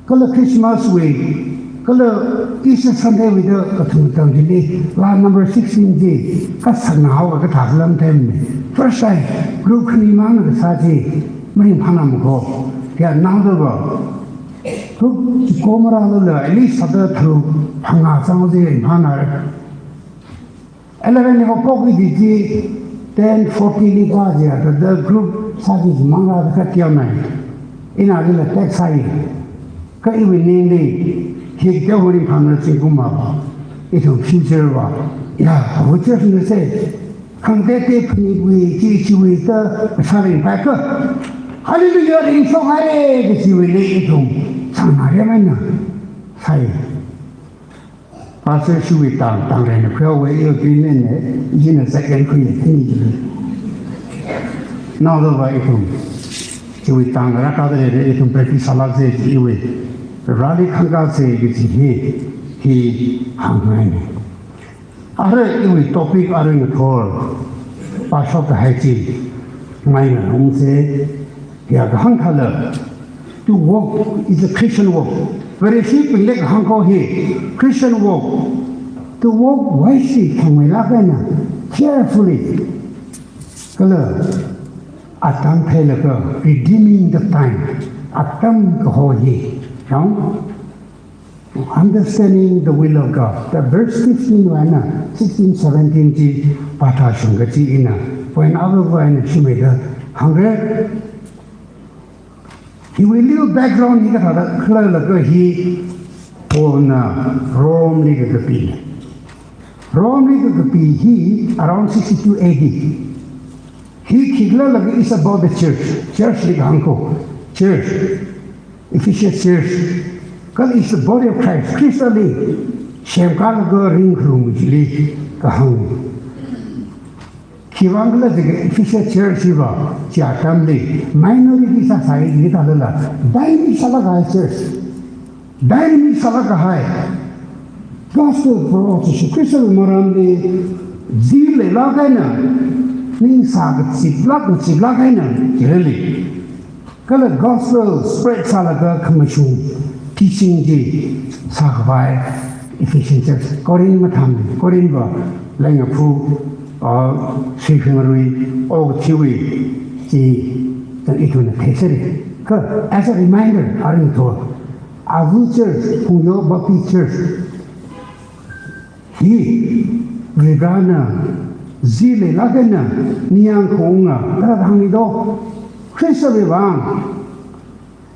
kala Christmas wui, kala Easter Sunday wui da kathum tang chili, laa number sixteen chi, kasānghaowa kathā lam time ni. First time, group khani mangna kasā chi, maringphānā makho. Kha naoda va, group chiko marālala, at least sāda tharuk phangā zang chi ringphānāra. Eleven li haophok idi chi, ten forty li pā jiakha da group sāki mangrāda kha tiaonai. Ina lila text sāi. Kha iwui ningli, hi teokha ringphāna zingkum mapa. Ithum future va. Ya, avu church na sāsa. Khangatei phaniwui, chi chiwui ta, sāringphākha. Hallelujah, ringshok haira, kachiwuili ithum. Sāngarei maina. Sāi. Pastor chiwui tang, tangreina khuihaowa, iwui Greenland na, ina second khuiya, khani chiwui. Naoda va ithum. Chiwui tang rākada leira, ithum practice sālāksa iwui. Rally khangkāsa kachi hi, hi hāngngaina. Arui iwui topic arui ngathor. Pāshok kahai chi. Maina hongse. Ya kahāng khala, to walk is a Christian walk. Vareshi pinglek hāngkho hi Christian walk. To walk wisely, thangmeilāk eina, carefully. Kala atam theilaga, redeeming the time. Atam kaho hi. Now, understanding the will of God. The verse fifteen wui eina sixteen, seventeen chi pāthāshung kachi ina, point aruiva eina shimida hāngra. Hiwui lio background hi kathāda khalalaga hi Paulna Romeli kakapina. Romeli kakapi hi around sixty-two A D. Hi khikhala laga is about the church. Churchli kahāng ko. Church. Ephesus church. Kala is the body of Christ. Khristali semkalaga ringkharum chili kahāng. Khiwuivang khala jiakha Ephesus church hiva chi atamli minority sāsai jidalala dynamic sālāk kahai church. Dynamic sālāk kahai. Gospel Proho Jishu Khristawui maramli zi leilāk eina, ning sā kachiplāk, kachiplāk eina, chili. Kala gospel spread sālaga khamashung teaching chi sākhavai Ephesian church, Corinth mathāmei, Corinth va leingaphā, ah, suikhangarui, okathuiwui chi, chang ithumna theisera. Kha, as a reminder, aruithot, Avu Church, Phungyo Baptist Church, hi, Varena, zi leilāk eina, ningyāng khaunga, kathāda hāngli do, Khristawui vang,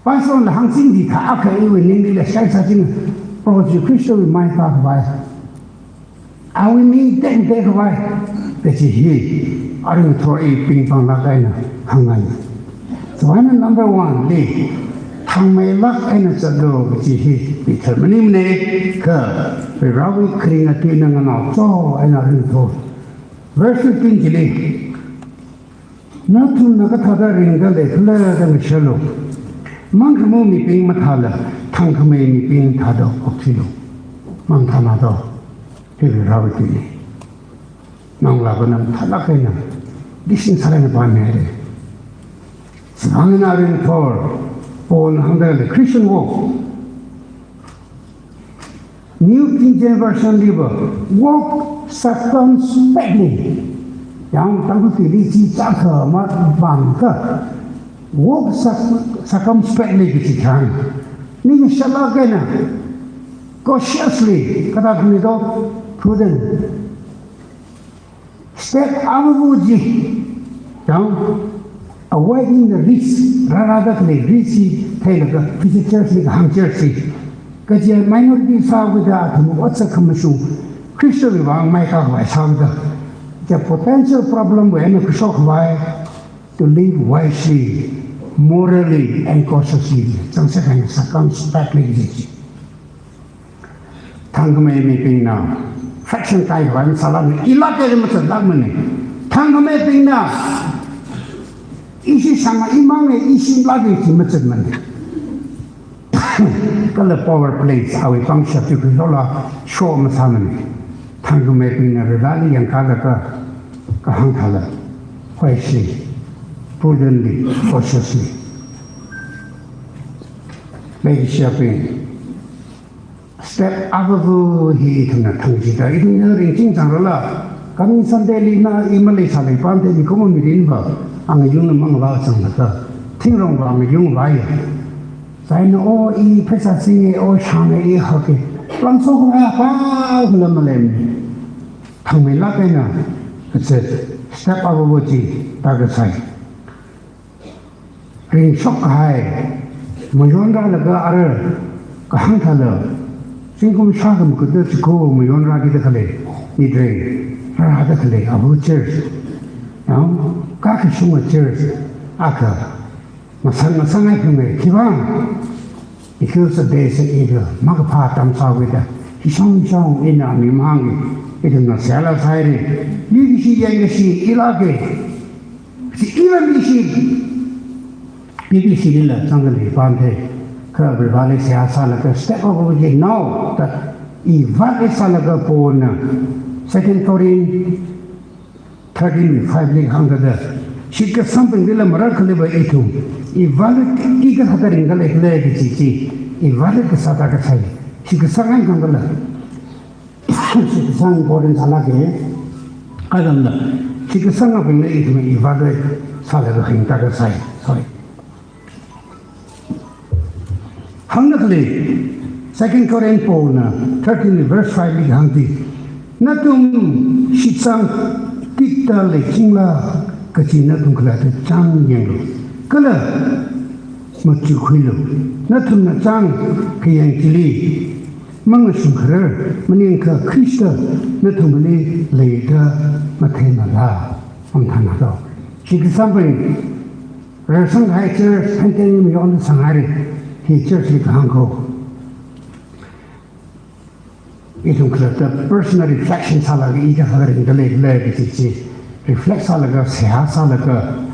pastorna hāngchingda thākha iwui ningli lei shai sāching, Proho Jishu Khristawui mai tākhavai. Awui ming tektekhavai. Kachi hi, aruithot iping panglāk eina hāngngai. So, eina number one li, thangmeilāk eina zatlu kachi hi, Peter maningmana kha, Varewui kharinga tuina nganao cho eina ringthu. Verse fifteen chili, nathumna kathāda ringda leikhala da ngashalu. Mangkhamā mibing mathāla, thangkhamei mibing thāda okthuilu. Mangthāna do, hi Varewui tuina. Nang lava nang thālāk eina, disin sālāk eina pānhaira. Sāngna ringthor, Paulna hāngda lei Christian walk. New King James Version liva, walk circumspectly. Yang Tangkhul tuili chi chākha ma bang kha, walk circ-, circumspectly kachi thang. Ningshālāk eina, cautiously, kathāda hāngli do, prudent. Step aruiva chi, yang, avoiding the risk, rārada khalei risk chi theilaga, Ephesus church li kahāng church chi. Kaje minority sāhaoda athum otsak khamashung, Khristawui vang mai tākhavai sāhaoda. The potential problem wui eina kashok khavai, to live wisely, morally and cautiously. Chānsak eina circumspectly kaji chi. Thangkhamei mibingna, faction kaikhavai masālākmana, ilāk eina mazatlākmana. Thangkhameibingna, ishi sanga imang e, ishi lāk e chi mazatmana. Kala power play awui pangshap chi khuilola show masāmana. Thangkhameibingna Vareli yangkalaga, kahāng thāla, wisely, prudently, cautiously. Leikashiyabing, step aruiva hi ithumna thang chida, ithumna ringching chang rala, coming Sunday lina i maleisālei pamda mikumo mirinva, angayungna mangva changlaga, thingrongva angayungva ya. Chieina o i pheisā singe, o shānge, i hake, langsokhavai pā khala maleimana. Thangmeilāk eina, kazat, step aruiva chi, tākasai. Ringshok kahai, mayonrālaga ara, kahāng thāla, zingkum shākha makada chiko mayonrākida khalei, mitrei, rārāda khalei, abu church. Yang, kakashunga church, akha, masang masang ai phungai, khiwuivang, Ithumsa desa ithum makaphā atam sāhaoda, hishong hishong ina mimang, ithumna sālā sāhaira. Miki shi yang shi ilāka. Shi ila mi shi. Miki shi lila zangda leipamda. Kha Vareli seihā sālaga step up ji no. Ta i vātli sālaga pona. Second Corinth thirteen five li hāngkada, shitkasang pengdila marar khalei va ithum, i vāli i kathāda ringda leikhala kaji chi, i vāli kasā tākasai, shitkasang eina hāngkala. Shitsang important sālāka. Kha atamna, shitsangabingli ithum evaluate sālaga hāngda kasai. Sorry. Hāngda khalei, Second Corinth pona thirteen verse five li hāngda, nathum shitsang tikda leichingla kachi nathum khalatta chāng yanglu. Kala machukhuilu. Nathumna chāng khayang chili mangashungkharar, maningakha Khrista nathumli leida matheimala. Amthana to. Shitsangpāng, rāsang hai church, phanten mi yon sangari, hi church li kahāng ko. Ithum khalatta personal reflection sālaga i kathā ringda leikhala kachi chi reflect sālaga, seihā sālaga,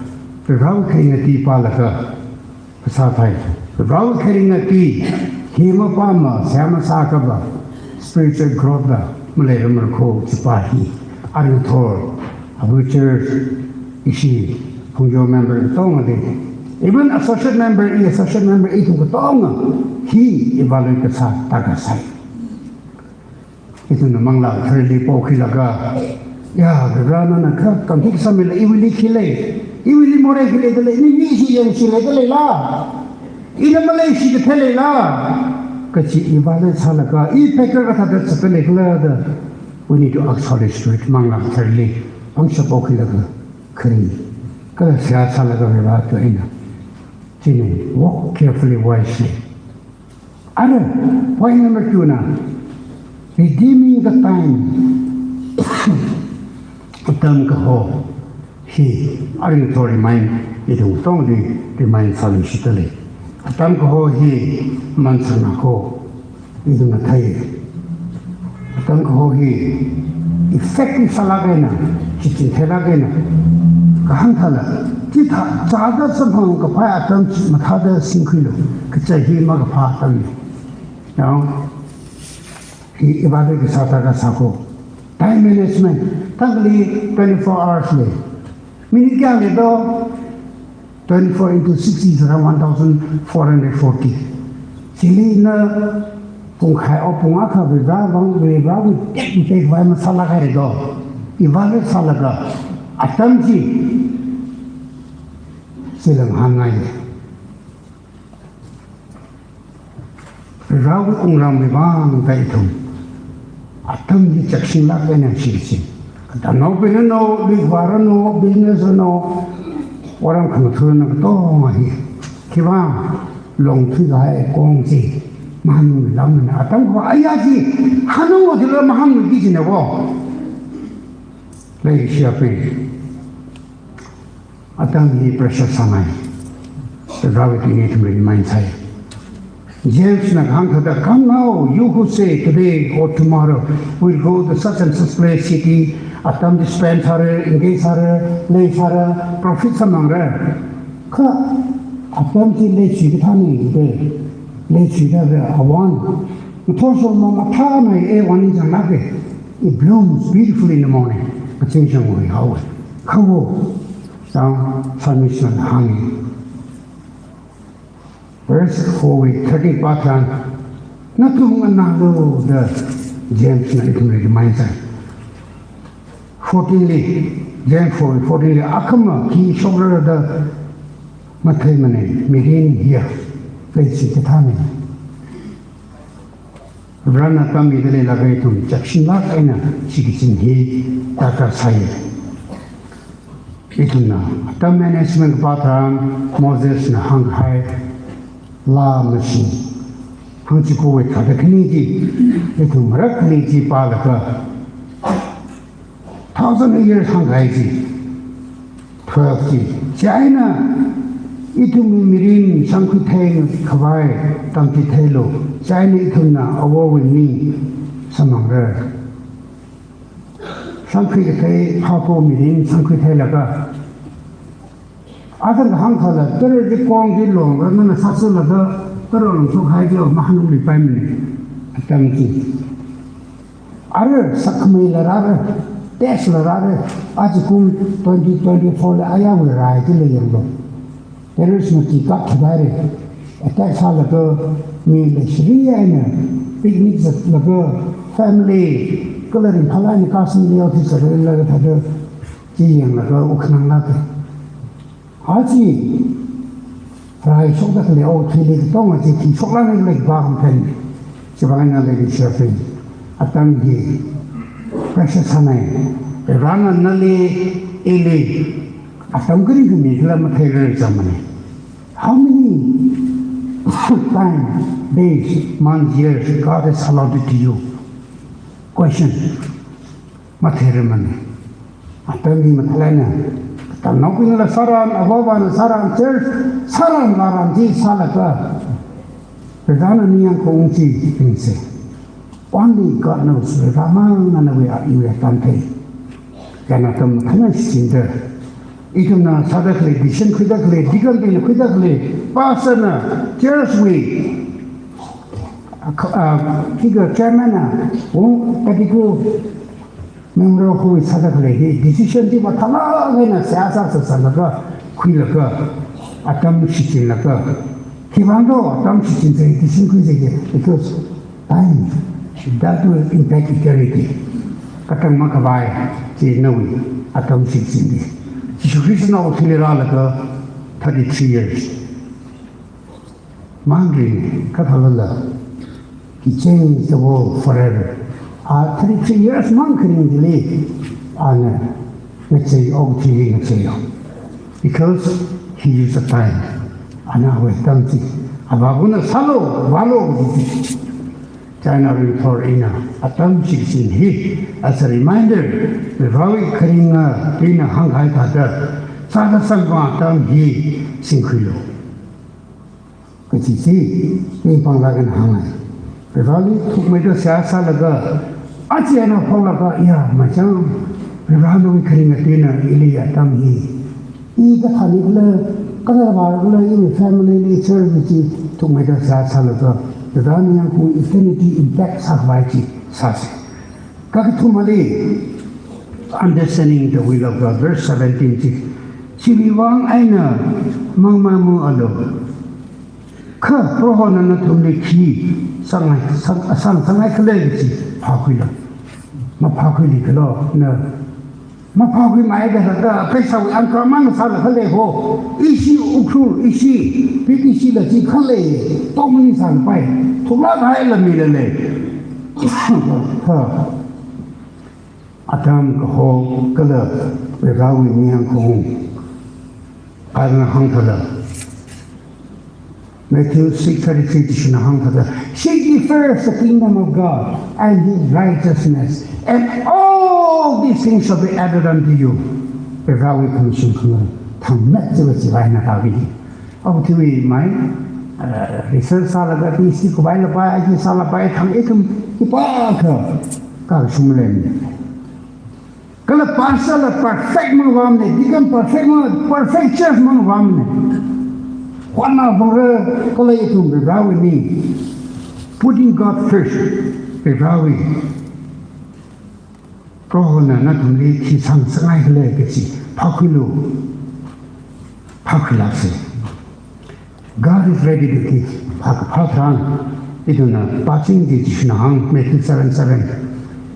Varewui kharinga ti pālaga, phasā thai. Varewui kharinga ti hi mapāma, seihā masākha va spiritual growth la maleirarmara ko kachi pa hi. Aruithot, abu church, ishi, phungyo member katongali, even associate member, i associate member, ithum katonga hi evaluate kasā, ta kasai. Ithumna Manglā Katharali pokhuilaga, ya, Varena kha convict sāmila, iwuili khi lei, iwuili morei khi leida lei, iniwui ishi yangsi leida leila, ina maleishi kathā leila, kachi evaluate sālaga, i pheikar kathāda zatda leikhala da, we need to ask Holy Spirit, Manglā Katharali pangshap pokhuilaga, kharing, kala seihā sālaga Vare to eina. Chieina, walk carefully, wisely. Ara, point number two na, redeeming the time. Atam kaho hi, aruithot remind, ithum katongli remind sāmishitda lei. Atam kaho hi mansangna ko, ithumna thei. Atam kaho hi effective sālāk eina, shichin theilāk eina, kahāng thāla, chithā, chāda samphang kaphā atam chi mathāda singkhuilu, kachi hi makaphā atamna. Now, hi evaluate kasā ta kasā ko. Time management, thangli twenty-four hours lei. Minute kayākha lei to? Twenty-four into six is around one thousand four hundred forty. Chili na pungkhai o pung akha Vare vang, Vare vang, tek tek vai masālāk haira to. Evaluate sālaga, atam chi, chilang hāngngai. Varewui wungramwui vang da ithum atam hi chaksinglāk eina shichin. Katamnaobing ranu, luikhava ranu, business ranu, otram khangatha ranu katonga hi. Khiwui vang, longthui kahai kong chi mahāngluilamana. Atam kaho aya chi, hanunglu thila mahāngluiki kajina ko. Leishiyabing. Atam hi precious sāngai. Varewui tui ithumli remind sāi. James na kahāng thāda, "Come now, you who say, 'Today or tomorrow, we'll go to such and such place, city,' atam chi spend sāra, engage sāra, leisāra, profit sāmangra. Kha atam chi leichui kathāna jida, leichui da ra awan. Ngathor shongma mathāmei e wan ningchānglāka. It blooms beautifully in the morning." Kachungchang hui haowa. Kha wo, Tang Psalmist na hānga. Verse four wui thirteen pa tharan, nathum nganālu da James na ithumli remind sāi. Fourteen li, James four fourteen li, akhama khi shokra da matheimana, mirin hiya, leishi kathāna. Varena tangmida leilāka, ithum chaksinglāk eina shichin hi darkar sāi. Ithumna atam management kapā tharan Moses na hānghai laa mashing, hāngchikowui thāda khani chi, ithum marak khani chi pālaga, thousand years hāngkahai chi, twelve chi. Chieina ithumwui mirin shāngkhui theikhavai tamchitheilu. Chieina ithumna Avāwui ming samphangra. Shāngkhui kathei haophok mirin shāngkhui theilaga, athang kahāng khala, tara ri kong ri long, ra nana sāsulaga, tara long shokhai jo, mahānungluipaimana. Atam chi. Ara sakmeila rāra, test la rāra, ajakum twenty twenty-four la ayāwui rai chila yanglu. Terrorist na kikap thadaira. Attack sālaga, mi leishiri eina, picnic zatlaga, family, Kala ringphālāk eina kasāngli office sālala thāda chi yanglaga wukkhanang lāka. Aja, rai shokda khalei okathuili katonga chi khi shoklāk eina khalei kapā kamphen. Chiwuivang eina leikashibing, atam hi precious sānei. Varena nali ili atam kharing khami khala matheirarchāmana. How many time, days, months, years God has allotted to you? Question. Matheirarmana. Atam hi mathālāk eina, katamnaobingla sāran, avāvāna sāran, church sāran, vāran chi sālaga, Varena ningyāng kaung chi ringsa. Only God knows, Vare mangna nawui a iwui atam thei. Kha atam mathālāk eina shichinda, ithumna sāda khalei, decision khuida khalei, deaconbingna khuida khalei, pastorna, churchwui, a, a, figure chairmanna, wung katiku member hui sāda khalei hi decision chi mathālāk eina seihā sāsālaga, khuilaga, atam shichinlaga. Khiwuivang do atam shichinsa, decision khuisa chi? Because time, that will impact eternity. Katang makhavai chi nawui atam shichinli. Jishu Khristana okathuili rālaga thirty-three years. Mangrin kathālala, He changed the world forever. A thirty-three years mang kharing chili, ana ngachei okathui ngacheiya. Because He used the time. Ana awui atam chi, avāvana sālu, vālu chi. China ringthor ina atam shichin hi, as a reminder, Varewui kharinga ina hāngkahai thāda, sāda sāvā atam hi singkhuilu kaji chi, ringphālāk eina hāngngai. Vareli thukmeida seihā sālaga, aja eina phoklaga, ya, machang, Varena nawui kharinga tuina ili atam hi, i kathānli kala, kala vāra kala, iwui familyli, churchli chi thukmeida seihā sālaga, Varena ningyāng kaung eternity impact sākhavai chi sāsa. Kakathumali, understanding the will of God, verse seventeen chi. Chiwuivang eina mangmamalu. Kha Prohona nathumli khi sāngai, sāng, sāng, sāngai khala kaji phākhuilu. Maphākhuili kalo na. Maphākhuimeida thāda, pheisāwui angkar mang sāla khalei ho. Ishi Ukhrul, ishi, pit ishila chi khalei, tongli sāpai. Thumla haila mila lei. Ha. Atam kaho kala Varewui ningyāng kaung. Ana hāngthāda. Matthew six thirty-three Jishuna hāngthāda, "Seek ye first the kingdom of God and his righteousness, and all these things shall be added unto you." Varewui commission khangarān thangmet chiva chiva eina rāvi. Okathuiwui mai, eh, research sālaga, PhD khuivālapai, IG sālapai, thang ithum khipākha kashung maleimana. Kala pastorla perfect mavāmana, deacon perfect ma, perfect church mavāmana. Hotnabora kala ithum Varewui ning, putting God first, Varewui. Prohona nathumli khi sāng, sāngai khala kaji phākhuilu, phākhuilāksa. God is ready to give. Phā, phātharan, ithumna pāching chi Jishuna hāng, Matthew seven seven.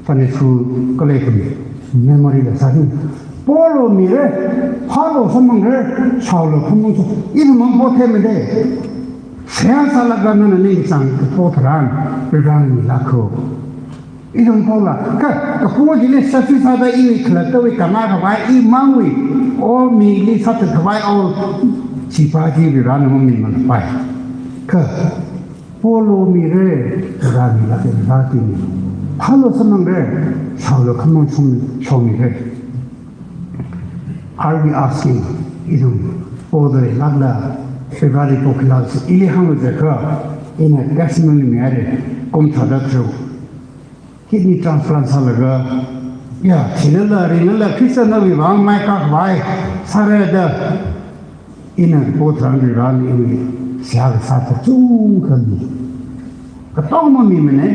Sunday school khalei khami memoryla sāki. Polu mira, phālu samphangra, shaolu khamong shong. Ithum mang potheimada. Seihā sālaga nana ningchāng kapotharan, Varena milāka. Ithum pola, kha, kapo chili sāsi sāda iwui khalattawui kanā khavai, imangwui, o mili sāthat khavai, o chipa chi Varena mamimalapai. Kha, polu mira, Varena milāka, Varena timi. Phālu samphangra, shaolu khamong shong, shongmira. Are we asking? Ithum, poda leilākla, Vareli pokhuilāksa, ili hānglu jiakha, ina testimony mihaira, kum thāda tharuk. Kidney transplant sālaga, ya, thinala, rinala, Christian nawui vang mai kakhavai sāra da, ina potharan Varena iwui seihā kasā kachungkha mi. Katong mamimana,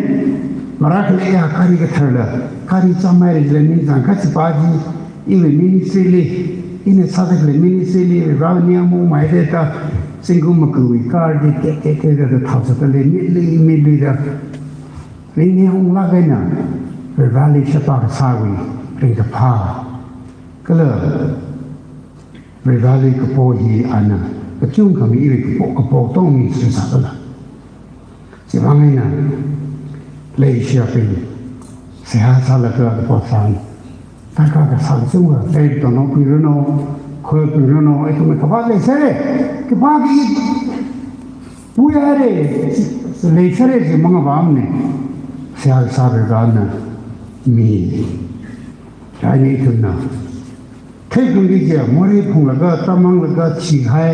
marākhala ya gari katharla, gari chāmhaira jila ningchāng kachipa chi, iwui ministryli, ina sāda khalei ministryli, Varena mungmeida ta, zingkum makawui car chi, tek, tek, tek, da, da, thao sāda lei, mitli, mitli da. Ringni hung lāk eina, Vareli sheba kasāwui ringkaphā, kala Vareli kapo hi ana kachungkha mi iwui kapo, kapo tongmi sāsālala. Chiwuivang eina leishiyabing seihā sālaga kapo tharan, darkar kasā kachungkha, tei tongnao pui ranu, khoi pui ranu, ithum khavāt leisāra, khipākha puihaira, leisāra chi mangapamana. Seihā kasā Varena mi, chieina ithumna theikhangai chiya, morei phunglaga, tamanglaga, chihai,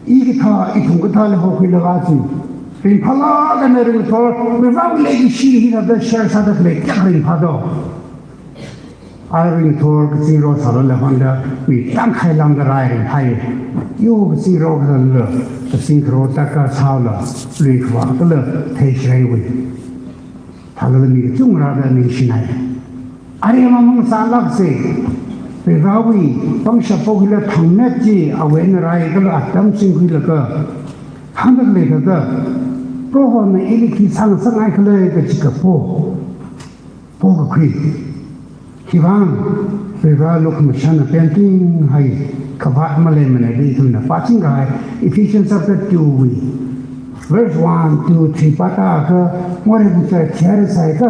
i kathā, ithum kathāli hokhuilaga chi, ringphālāk eina ringthor, Varewui leishi hithāda share sāda khalei kayākha ringphā do. Aja ringthor kazing rosālala honda, mi tangkhai lāngda rai ringphāya. Yo kazing rosālala, kazing karo taka sāla, lui khavā kala theishirai wui. Thālala mi kachungkha rāda ningshinai. Aremamang sālāksa, Varewui pangshap pokhuila thangmet chi awui eina rai kala atam singkhuilaga, hāngda leikaka, Prohona ili khi sāngasakngai khala kaji kapo, pokakhui. Hiwuivang Vare lukhamashana paintinghaida khavāt maleimana da ithumna pāchingkahai Ephesians chapter two wui verse one, two, three pātākha, morei phungsa theihaira sāakha,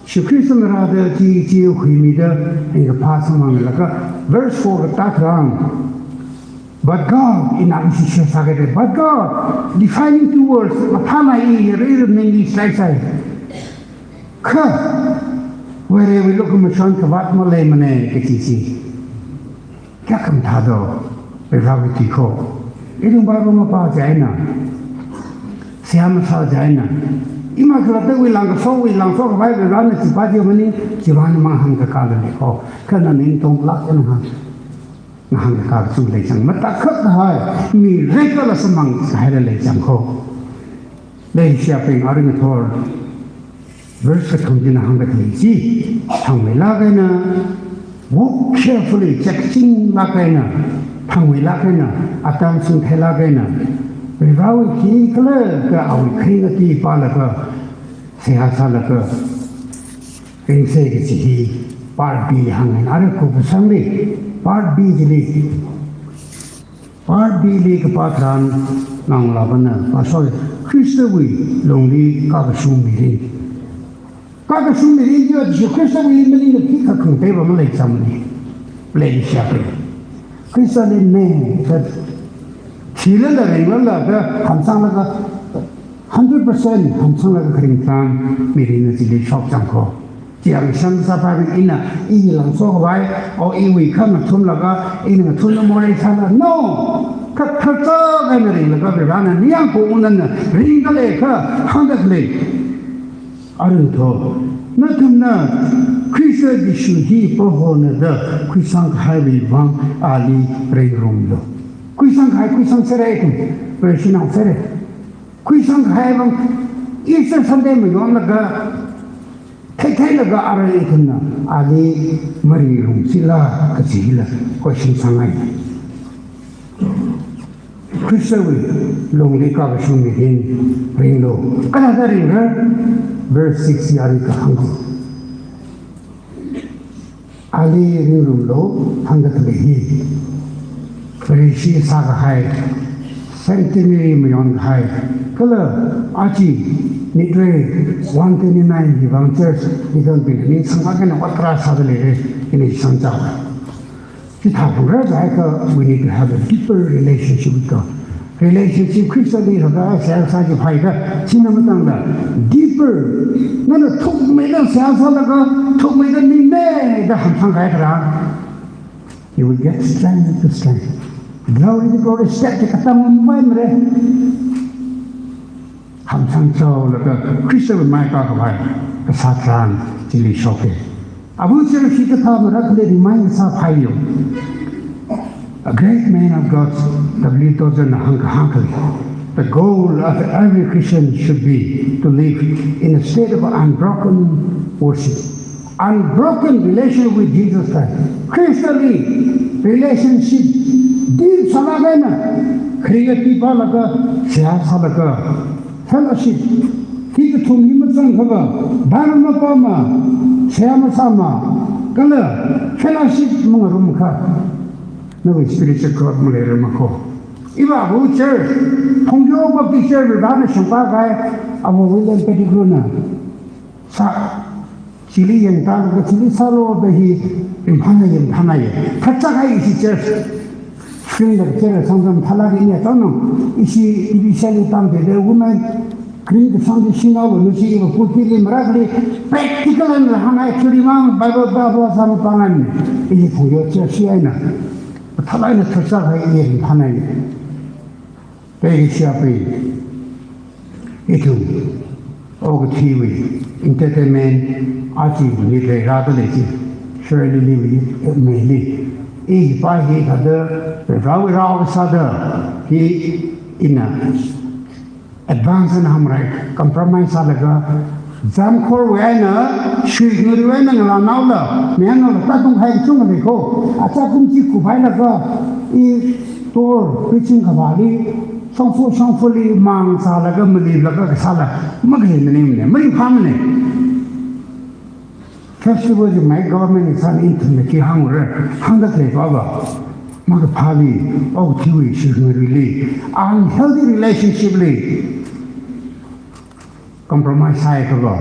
Jishu Khristana rāda chi, chi huimida, ringkaphā samphanglaga, verse four katātharan, "But God," ina ishi share sākida, "But God," defining two words, mathānai i, rirming i sāsai. Kha, Varewui lukhamashan khavāt maleimana kaji chi. Kayākha mathā do, Varewui tui kho. Ithum Bible mapā chieina, seihā masā chieina, ima khalattawui langkashowui langshok khavai Varena chipā chi maning, chiwuivang manghāngkakā leikho. Kha nana ningtonglāk eina hāng, ngahāngkakā kachungkha leichang. Matakhak kahai, mi rekala samphangkahaila leichang kho. Leishiyabing, aja ringthor, verse kathum china hāngda khalei chi, thangmeilāk eina, walk carefully, checkchinglāk eina, thangmeilāk eina, atam singtheilāk eina, Varewui khikhala ka awui kharing ati pālaga, seihā sālaga ringsa kaji hi part B hānga. Ara khuiphasangli, part B chili, part B li kapā tharan, nganglāpana, pastor, Khristawui lungli kakashung mirin. Kakashung mirin chiya Jishu Khristawui maningla khikha khangateiva maleichangmana. Leishiyabing, Khristali me, that thilala ringlala da hamsanglaga, hundred percent hamsanglaga kharing tharan, mirinna chili shokchang kho. Chiang shang sāpaiva ina, i langshok khavai, o iwui kha ngathumlaga, ina ngathumna morei sāla. No! Kha kharcha kaina ringlaga Varena ningyāng kho unana ringda leikha, hāngda lei. Aja ringthor, nathumna Khrista Jishu hi Prohona da khuisang kahaiwui vang ali ringrumlu. Khuisang kahai, khuisang sāra ithum, Vareshi nao sāra. Khuisang kahai vang, Easter Sunday mayonlaga, theitheilaga arui ithumna ali maringrumsila kajila question sāngai. Khristawui lungli kakashung mirin ringlu. Kathāda ringra? Verse six li arui kahāng chi. Ali ringrumlu, hāngda khalei hi Vareshi sākahai, centenary mayonkahai, kala aja nitrei one twenty-nine hi vang church leaderbingna ningsanglāk eina ot tarā sāda leira, ina sangchao. Chithāphalungra jiakha, we need to have a deeper relationship with God. Relationship Khristali hāngda seihā sā chi phāya, china matangda deeper. Nana thukmeida seihā sālaga, thukmeida ningmeida hamsang kahai tharan, you will get strength to strength, glory to glory, step chi katang maimara. Hamsang chaolaga Khristawui mai kakhavai kasā tharan chili shoka. Abu chili hikathā marakli remind sāphāya. A great man of God, W Tozer na hāngkahāng khalei, "The goal of every Christian should be to live in a state of unbroken worship." Unbroken relation with Jesus Christ. Khristali relationship deep sālāk eina, kharing ati pālaga, seihā sālaga, fellowship, hikathā Thumhi mazangkhava, dharma pama, seihā masāma, kala fellowship mangarumkha, nawui spiritual growth maleirarma kho. Iva Abu Church, Phungyo Baptist Church, Varena shangpa kahai, Abu William Pettigrew na, sā, chili yangtālaga chili sālu da hi, ringphāna yangthāna ya. Phatchak kahai ishi church. Screen da kachera samsam thala ri ina tano. Ishi T V shali tamde de women. Screen kasang di shinao lo nushi iva pulpit li marakli. Practical and hāngai theory mang Bible ba ba sam pangan. Ishi Phungyo church eina. Thala eina phatchak kahai ishi ringphāna ya. Leikashiyabing, ithum okathuiwui entertainment aja nit leirāda lei chi, Shirley liwui meili. Iva hi thāda, rāwui rao sāda, hi ina advance na hamrai, compromise sālaga, zamkhorwui eina, shuingaruiwui eina ngalānaola, mayarnaola, tātung hai kachungkha lei kho. Acha kum chi kuphailaga, i tour preaching kavāli, shongfa shongfali mang sālaga, malilaga kasāla, makhaleimana, maringphāmana. Festival chi mai government ni sāni ithumna khi hāngra, hāngda khalei pava, makaphāli, okathuiwui shuingaruili, unhealthy relationship li. Compromise sāhaiakhava,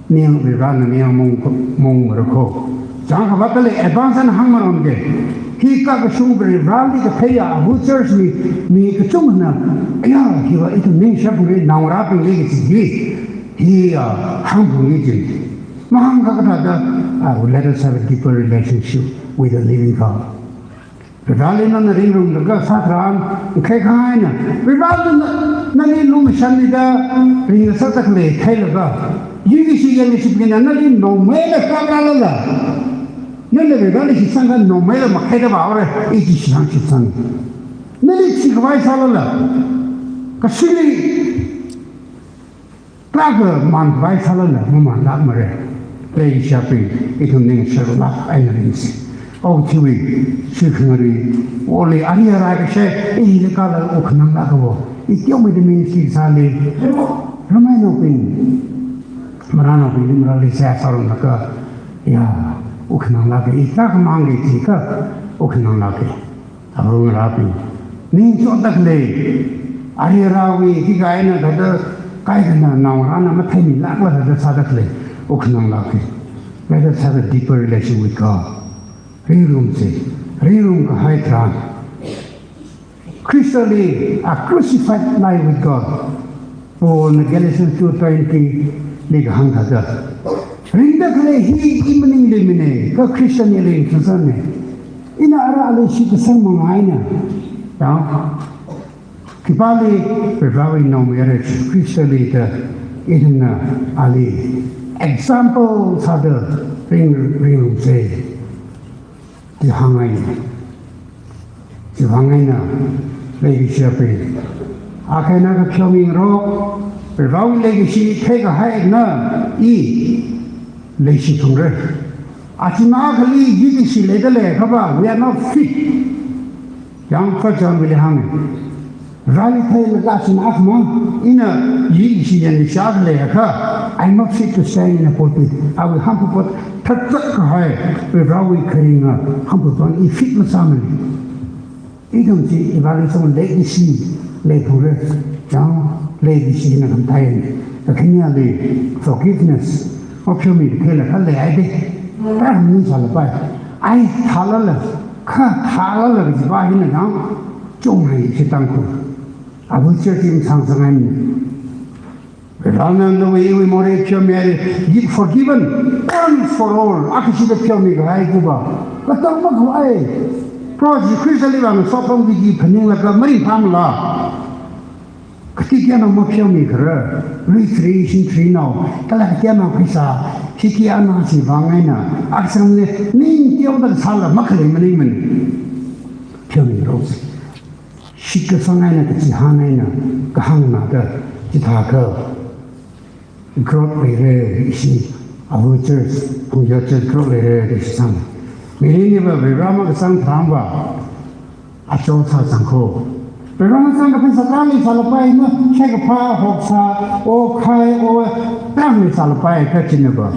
ning Varena ning mong, mongmara kho. Chang khavātali advance na hāngmarong ke. Hi kakashung Vareli katheiya Abu Church mi, mi kachungkhana, aya, hiva ithum ningshap ri naongarābingli kachi hi, hi, ah, hāngphungli chi. Mahāngkha kathāda, ah, let us have a deeper relationship with the living God. Vareli nana ringrumlaga sātharan, khaikhaina. Vareli na, nali lumashanmida ringngasakda khalei theilaga, yuikashi yangkashibingna nali nongmeila kaprālala, nana Vareli shitsangkha nongmeila makhaida vāhaora, ishi shitsang shitsang. Nali chikhavai sālala, kashili Tarākha mankhavai sālala mamanlākmara. Leikashiyabing, ithum ningshārlāk eina ringsa. Okathuiwui, shuikhangarui, oli ari arai kashe, ili kala ukhananglāka vo. I teomeida ministry sāli. Ramainaobing, maranaobingli marali seihā sārumlaga, ya, ukhananglāka, i tarākha mang kaji kha, ukhananglāka. Abu ngarābing, ning chotda khalei, ari arawui, khikha eina thāda, kaikhana naongarāna matheimilākla thāda sāda khalei, ukhananglāka. Let us have a deeper relation with God. Ringrumsa, ringrumkahai tharan. Khristali, a crucified life with God. Paulna Galatians two twenty li kahāng thāda, ringda khalei hi i maningli mina, kha Khristali ringkasangna. Ina ara ali shitkasang manga eina. Ya. Khipāli, Varewui naomayara Khristali da, ina ali example sāda ring, ringrumsa. Chi hāngngai. Chi hāngngaina, leikashiyabing. Akha eina akha pheomingarok, Varewui leikashi theikahai eina, i, leishi thungra. Achina akhali yuikashi leida leiakhava, we are not fit. Yang First John wuili hānga. Vareli theilaga achina akhama, ina yuikashi yangkashā leiakha, I'm not fit to stand in a pulpit. Awui hāngphapot thāthatkahai, Varewui kharinga hāngphapot i fit masāmana. Ithum chi evaluation leikashi, leithura, yang leikashina khamthai. Kakhaneli, forgiveness, mapheomi kathei la khalei aide. Tarākha mi sālapai. Ai thālala, kha thālala kajiva hina yang, chonghai shitang kho. Abu church chi masāngasakngaimana. Varena nawui iwui morei pheomi, ye forgiven once for all. Akhashida pheomikahai kuva. Katang makhavai. Proho Jishu Khristali vāna sokhami kaji phaninglaga maringphāmala. Kateokha eina mapheomikhara. Lui three, shin three nao. Kala kateokha eina pheisa. Hiki ana chiwui vang eina. Aksangli ning teoda sāla makhalei maningmana. Pheomingaroksa. Shitkasang eina kachihān eina kahāngna da chithākha growth leira ishi Abu Church, Phungyo Church growth leira da shitsang. Mirinliva Vare makasang tharanva acho sāzang kho. Varena zangkaphan sāda leisālapai na, shai kaphā, hoksā, o khai, o, tang leisālapai kha china ba.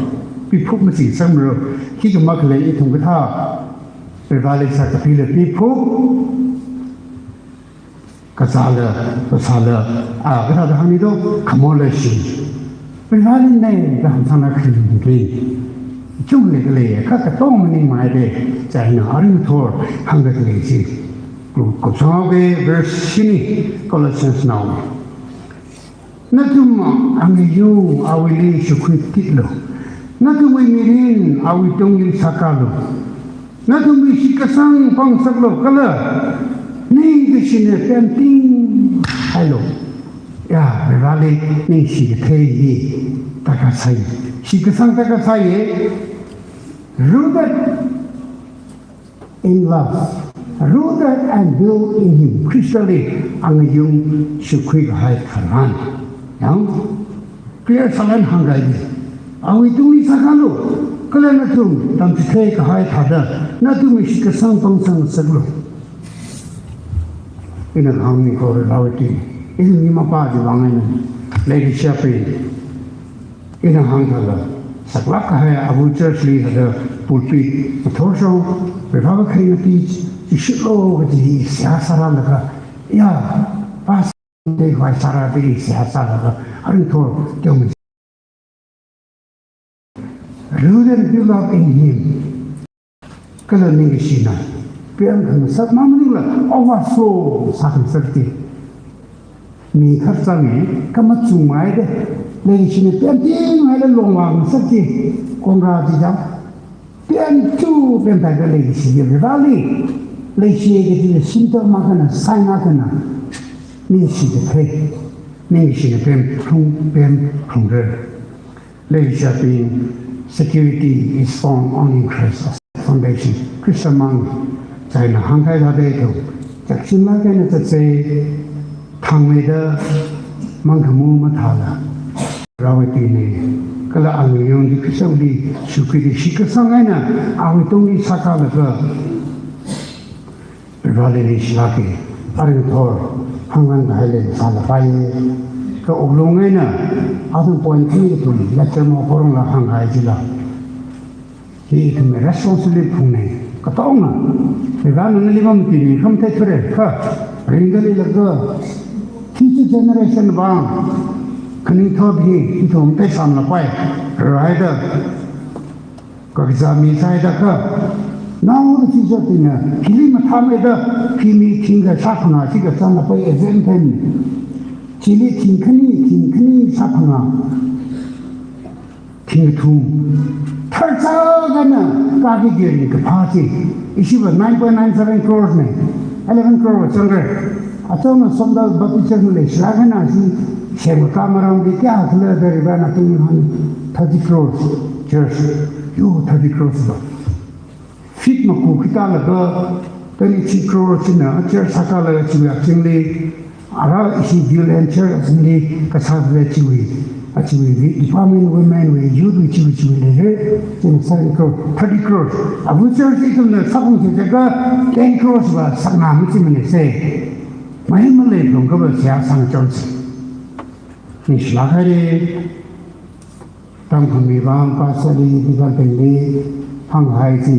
Piphup machingsangmara, khikha makhalei ithum kathā. Vareli sākapila piphup. Kazāla, kazāla, a, kathāda hāngni do, khamorla shi. Vareli nei, da hāngsangla khalei. Chungli khalei, kha katonga maningmei de, chieina aring thor, hāngda khalei chi. Ku, ku chang ke verse shini, Colossians nao. Nathum angayung awuili shukhui titlu. Nathumwui mirin awui tungli sākalu. Nathumwui shitkasang pangsaklu kala ningkashina pemtinghailu. Ya, Vareli ningshi kathei hi taka sai. Shitkasang taka sai ye. Rooted in love, rooted and built in Him. Khristali angayung shukhui kahai tharan. Yang clear sālala hāngkahai. Awui tungli sākalu, kala nathum tamchithei kahai thāda, nathumwui shitkasang pangsangngasaklu. Ina hāngni ko rawati. Ina mi mapa ji wangai na. Lady Shepherd. Ina hāngkhala, saklāk kahai abu church li hada pulpit, mathor shong, Vare kharinga ti, ishilo kaji, seihā sāralaga, ya, pastor te vai sāra ti seihā sāralaga, aring thor, teo mi. Rooted and built up in Him. Kala ningkashina pemkhangasak maningla overflow sākhangasak ti. Mi kharchang e, kha machungmei de, leishina pemtinghaila longvāngasak ti. Konra ji jang, pemtu pemtaiga leishi ye Vareli. Leishi ye kaji symptom akhana, sign akhana. Ningshi kathei, ningshina pemkhalung, pemkhalungra. Leishiyabing, security is found only in Christ as foundation. Khrista mang, chieina hāngkahai thāda ithum, chakchinlaga eina zatsei, thangmeida, mangkhamu mathāla. Rawati ne, kala angayung di Khristali, shukhui di shitkasang eina, awui tungli sākalaga. Vareli ningshilāka, aring thor, hāngngaihaili sālapai, kha wuklung eina, athum point khani ithum, lecture mapharangla hānghai jila. Hi ithumwui responsibility phungna, katonga. Varena nali mamati ni khamathei thura, kha, ringda leilaga, future generation vang, khaning thot hi, ithum theisanglapai, raida, kakazā mi sāhaida kha, naoda future tina, hili mathāmeida, hi mi thingkha sāphangā, chikha sālapai exam pen. Chili thingkhani, thingkhani sāphangā. Thingkathum. Tharchākha eina, kaki gear ni kaphā chi. Ishiva nine point nine seven crores ne. Eleven crore zangkha. Achona Somdal Baptist Church leishilāk eina shi, shemkakā maramli kayākhala da Varena tungli hāng thirty crores church. Yo, thirty crores ba. Feet maku khitalaga, twenty-three crores eina church sākalaga chiwui azingli, ara ishi Gillian Church azingli, kasāda chiwui, achiwui department women wui, youth wui chiwui chiwui leira, chieina seven crore, thirty crores. Abu church ithumna sāphung chiakha ten crores va sāngai machimana se. Mai malei phalungkha va seihā sāngachon se. Ningshilāk haira, tamkhami vang pastor li, deacon bingli, hānghai chi,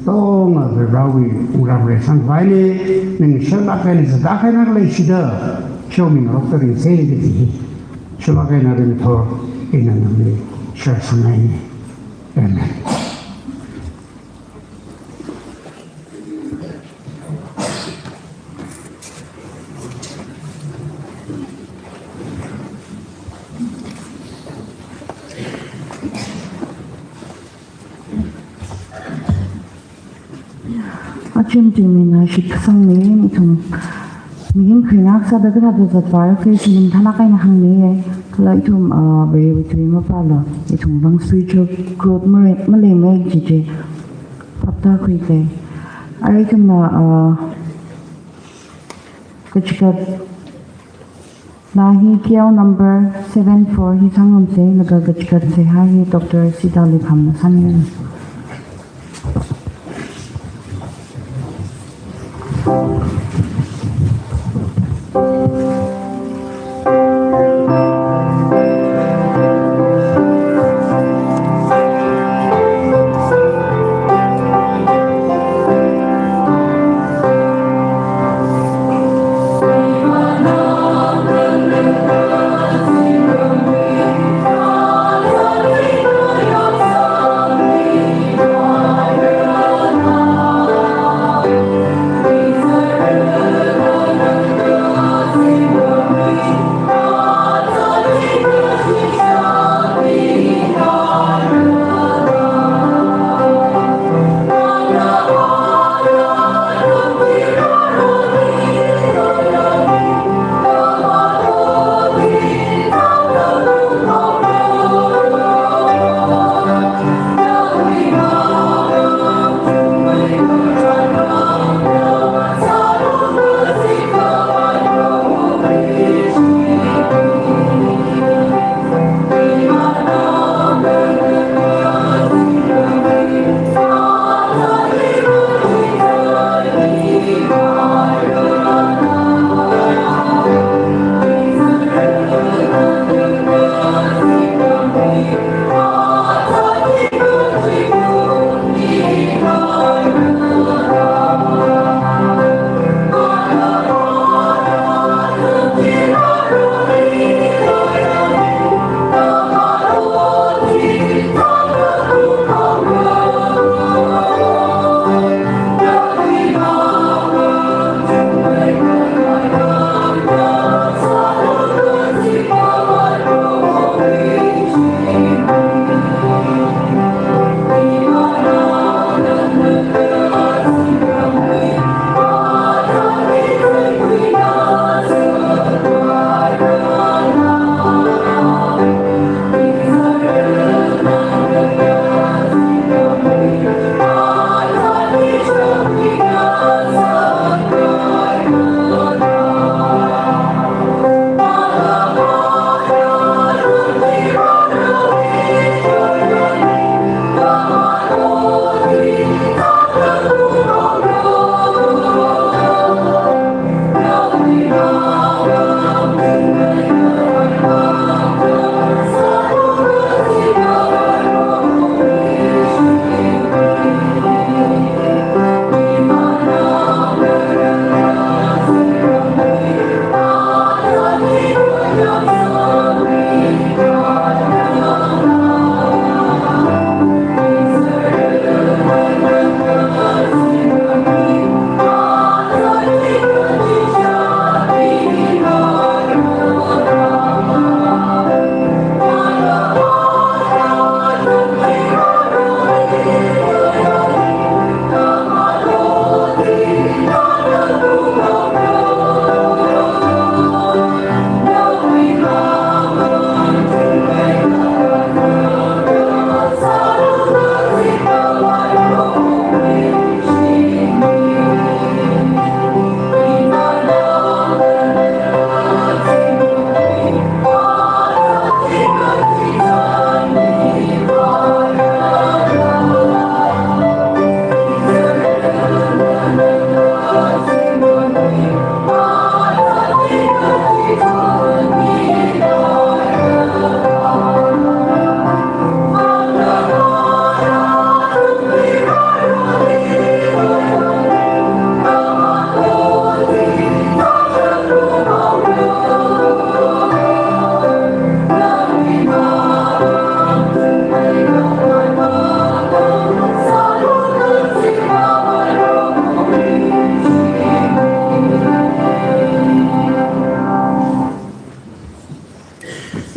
tonga Varewui wungram reisangkhavai ne, ningshilāk haina, sāda kahaina leishida, shomingarokta ringse kaji hi. Shilāk haina ringthor, ina nali share sāngai ne. Amen. Achim chimina shitkasang mi, ithum mirin kharinga sāda kathāda zatvāra, Christ mirin thanlāk eina hāngmiya. Kala ithum, ah, Varewui tui mapāla, ithum vang spiritual growth malei, maleimei kaji chi phaptākhuiga. Arui ithumna, ah, kachikat laa hi K L number seven four hi sāngarumsa, laga kachikat seihā hi Doctor Sita Leikhamna sāngarumsa.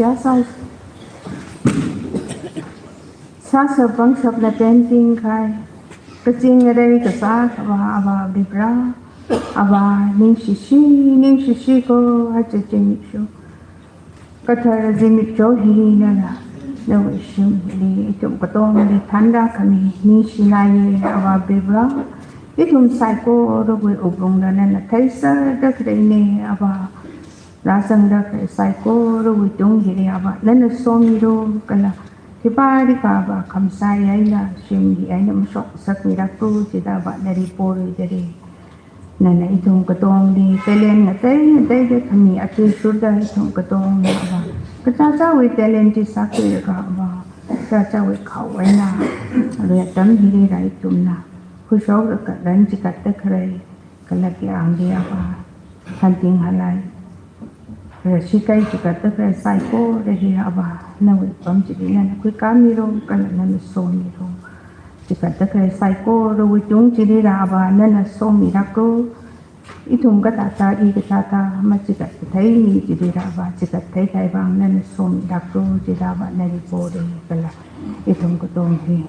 Seihā sā, sāshap pangshapna tengtingkahai, kazing ngarei kasā Akhava Avā Varivara, Avā ningshishi, ningshishi ko, aja zimiksho, kathara zimiksho hi nala, nawui shimli ithum katongli thānda khami ningshilāiya Avā Varivara. Ithum saikorawui wuklungli nana theiserda khaleina Avā, rāzangda khalei saikorawui tungli Avā nana somira kala, khipālikha Avā khamsai eina shimli eina mashok ngasakmiraklu jida Avā nali poridalei. Nana ithum katongli talent ngatei ngateida khami athishurda ithum katongli Avā, kachichāwui talent chi sākhuilaga Avā, kachichāwui khao eina arui atam hili rāi ithumna khuishok rakatran chigatda khalei, kala ki angli Avā, hanting halai, rāshi kai chigatda khalei saikora hi Avā, nawui apam chili nana khuikāmiro, kala nana somiro. Chigatda khalei saikorawui tung chilila Avā, nana somirakro. Ithum kathāda, i kathāda machigat kathei mi chilila Avā, chigat theikhavai vang nana somirakro, chila Avā nali pore, kala ithum katong hi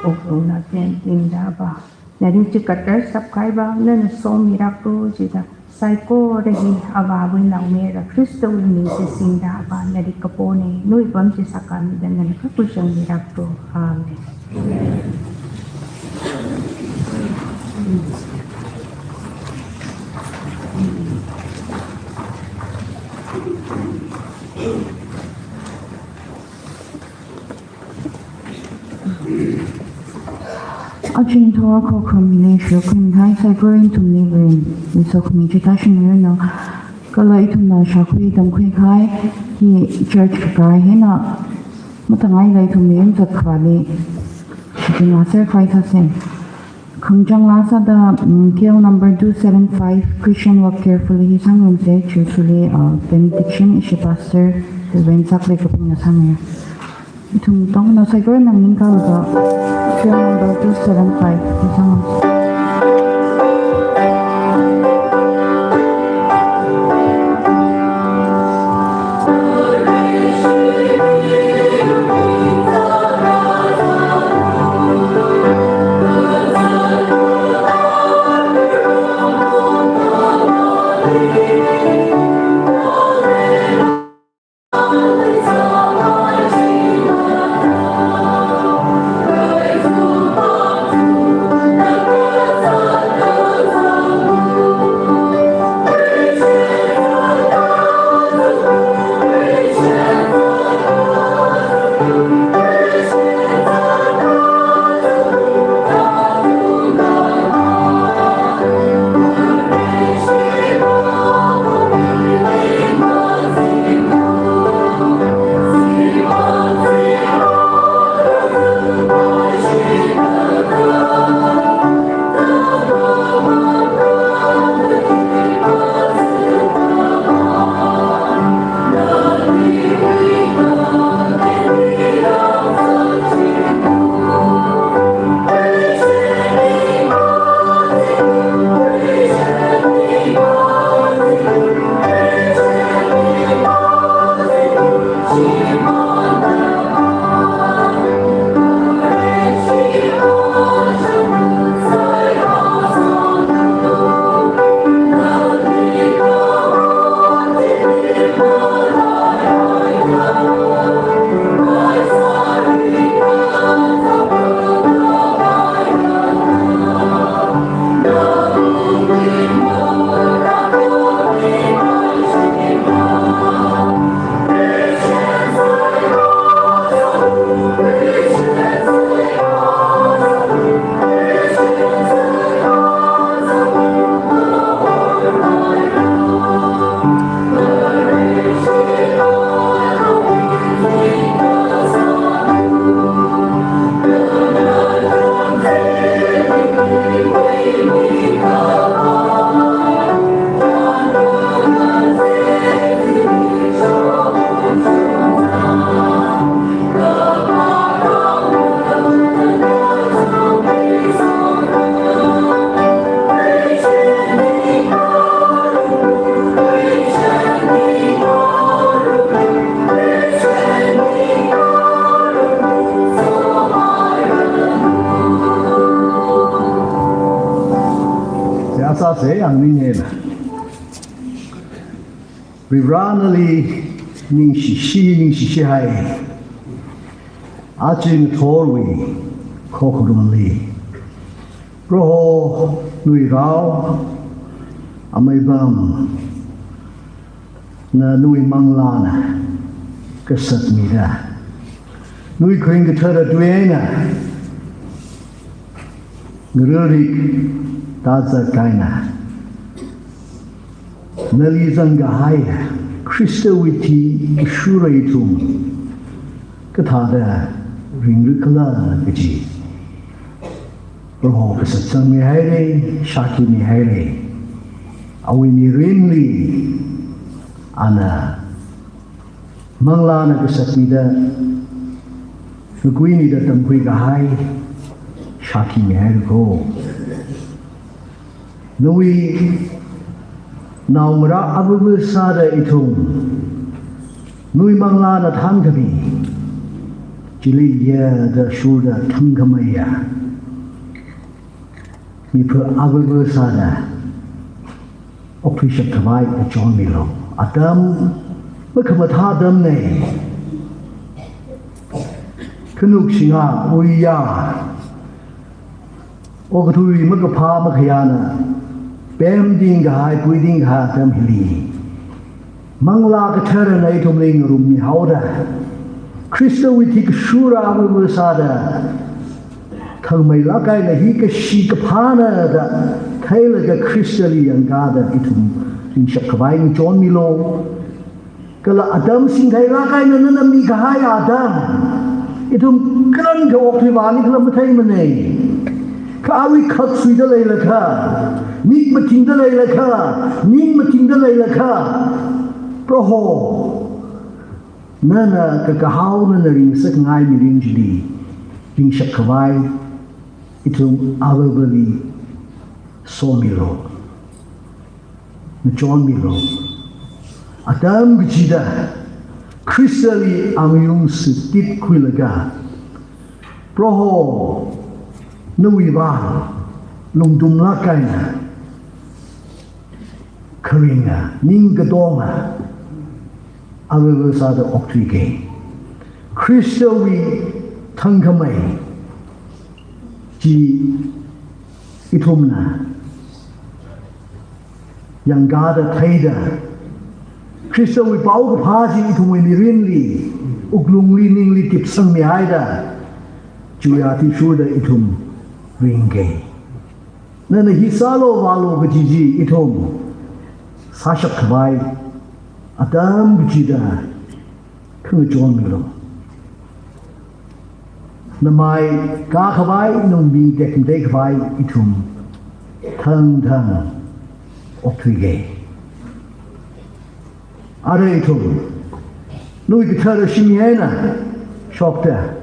wuklungna pen tingda Avā, nali chigat rāshap khavai vang nana somirakro, chida saikora hi Avāwui naomayara Khristawui ming singda Avā nali kapone, nawui apam chi sākāmida nana khakuishang mirakro. Amen. Aja ngathor khokharum hili shokhuimi kahai saikora ithumli Varewui sokhami chi tāshungmiranu. Kala ithumna shākhui tamkhui kahai hi church kakā hina mathāngaila ithumli ungzat khavāli shichinlaser khavai sāsa. Khangachang laa sāda, mm, K L number two seven five, Christian Walk Carefully hi sāngarumsa, chili, uh, benediction ishi Pastor Reverend Saklek Kapingna sāngai. Ithum tongna saikora nganingkālaga, K L number two seven five hi sāngarumsa. Seihā sāsa, yangning eina. Varivarā nali ningshishi, ningshishihai. Aja ngathorwui khokharumli, Proho nawui rao, amaipamna nawui manglāna kasatmida, nawui kharing kathara tui eina ngarilrik Tazat kahaina, nali zangkahai Khristawui thi kashura ithum kathāda ringra khala kaji Proho kasatsangmihaira, shākhimihaira. Awui mirinli ana manglāna kasatmida, ngakuinida tamkhui kahai shākhimihaira kho. Nawui naongarā avāva sāda ithum, nawui manglāna thānkhami chili yada shurda thangkhameiya mipha avāva sāda okthuishap khavai ngachonmilu. Atam makhamathā atamna. Khanuk shinga uiya, okathui makaphā makhayāna pemting kahai, puiting kahai atam hili, Manglā Katharana ithumli ngarummihaoda, Khristawui thi kashura avāva sāda, thangmeilāk eina hi kashi kaphāna da theilaga Khristali yangkāda ithum ringshap khavai ngachonmilu. Kala atam singtheilāk eina nana mikahai atam, ithum karankha okthuivāni khala matheimana. Kha awui khak suida leilakha, mik mathingda leilakha, ning mathingda leilakha, Proho, nana kakahao, nana ringngasakngai mirin chili ringshap khavai ithum avāvali somilu, ngachonmilu. Atam kachida Khristali angayung sitip khuilaga, Proho, nawui vang lungtumlāk eina kharinga, ning katonga avāva sāda okthuiga. Khristawui thangkhamei chi ithumna yangkāda theida, Khristawui paokaphā chi ithumwui mirinli, wuklungli, ningli tipsangmihaida, chiwui athishurda ithum ringga. Nana hi sālu vālu kaji chi ithum sāshap khavai atam kachida khangachonmilu. Namai kā khavai, nawui ming tekmatei khavai ithum thangthang okthuiga. Ara ithum, nawui kathara shim eina shokta,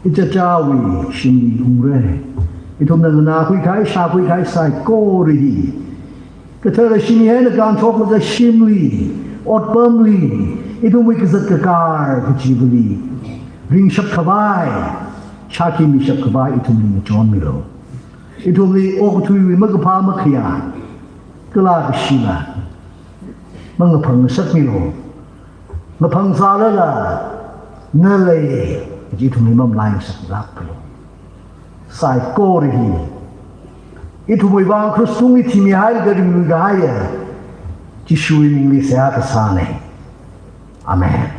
ichichāwui shimli ungra. Ithumna nganākhui kahai, shākhui kahai saikora hi kathara shim eina kānshok kazat shimli, otpamli, ithumwui kazat kakar kachivali ringshap khavai, shākhi mishap khavai ithumli ngachonmilu. Ithumli okathuiwui makaphā makhayā, kala kashila mangaphāngasakmilu. Ngaphāngsālala, na lei kaji ithumli mamalai ngasaklākpalu. Saikora hi ithumwui vang krush tungli thimihailaga ringluikahaiya Jishuwui mingli seihā kasāna. Amen.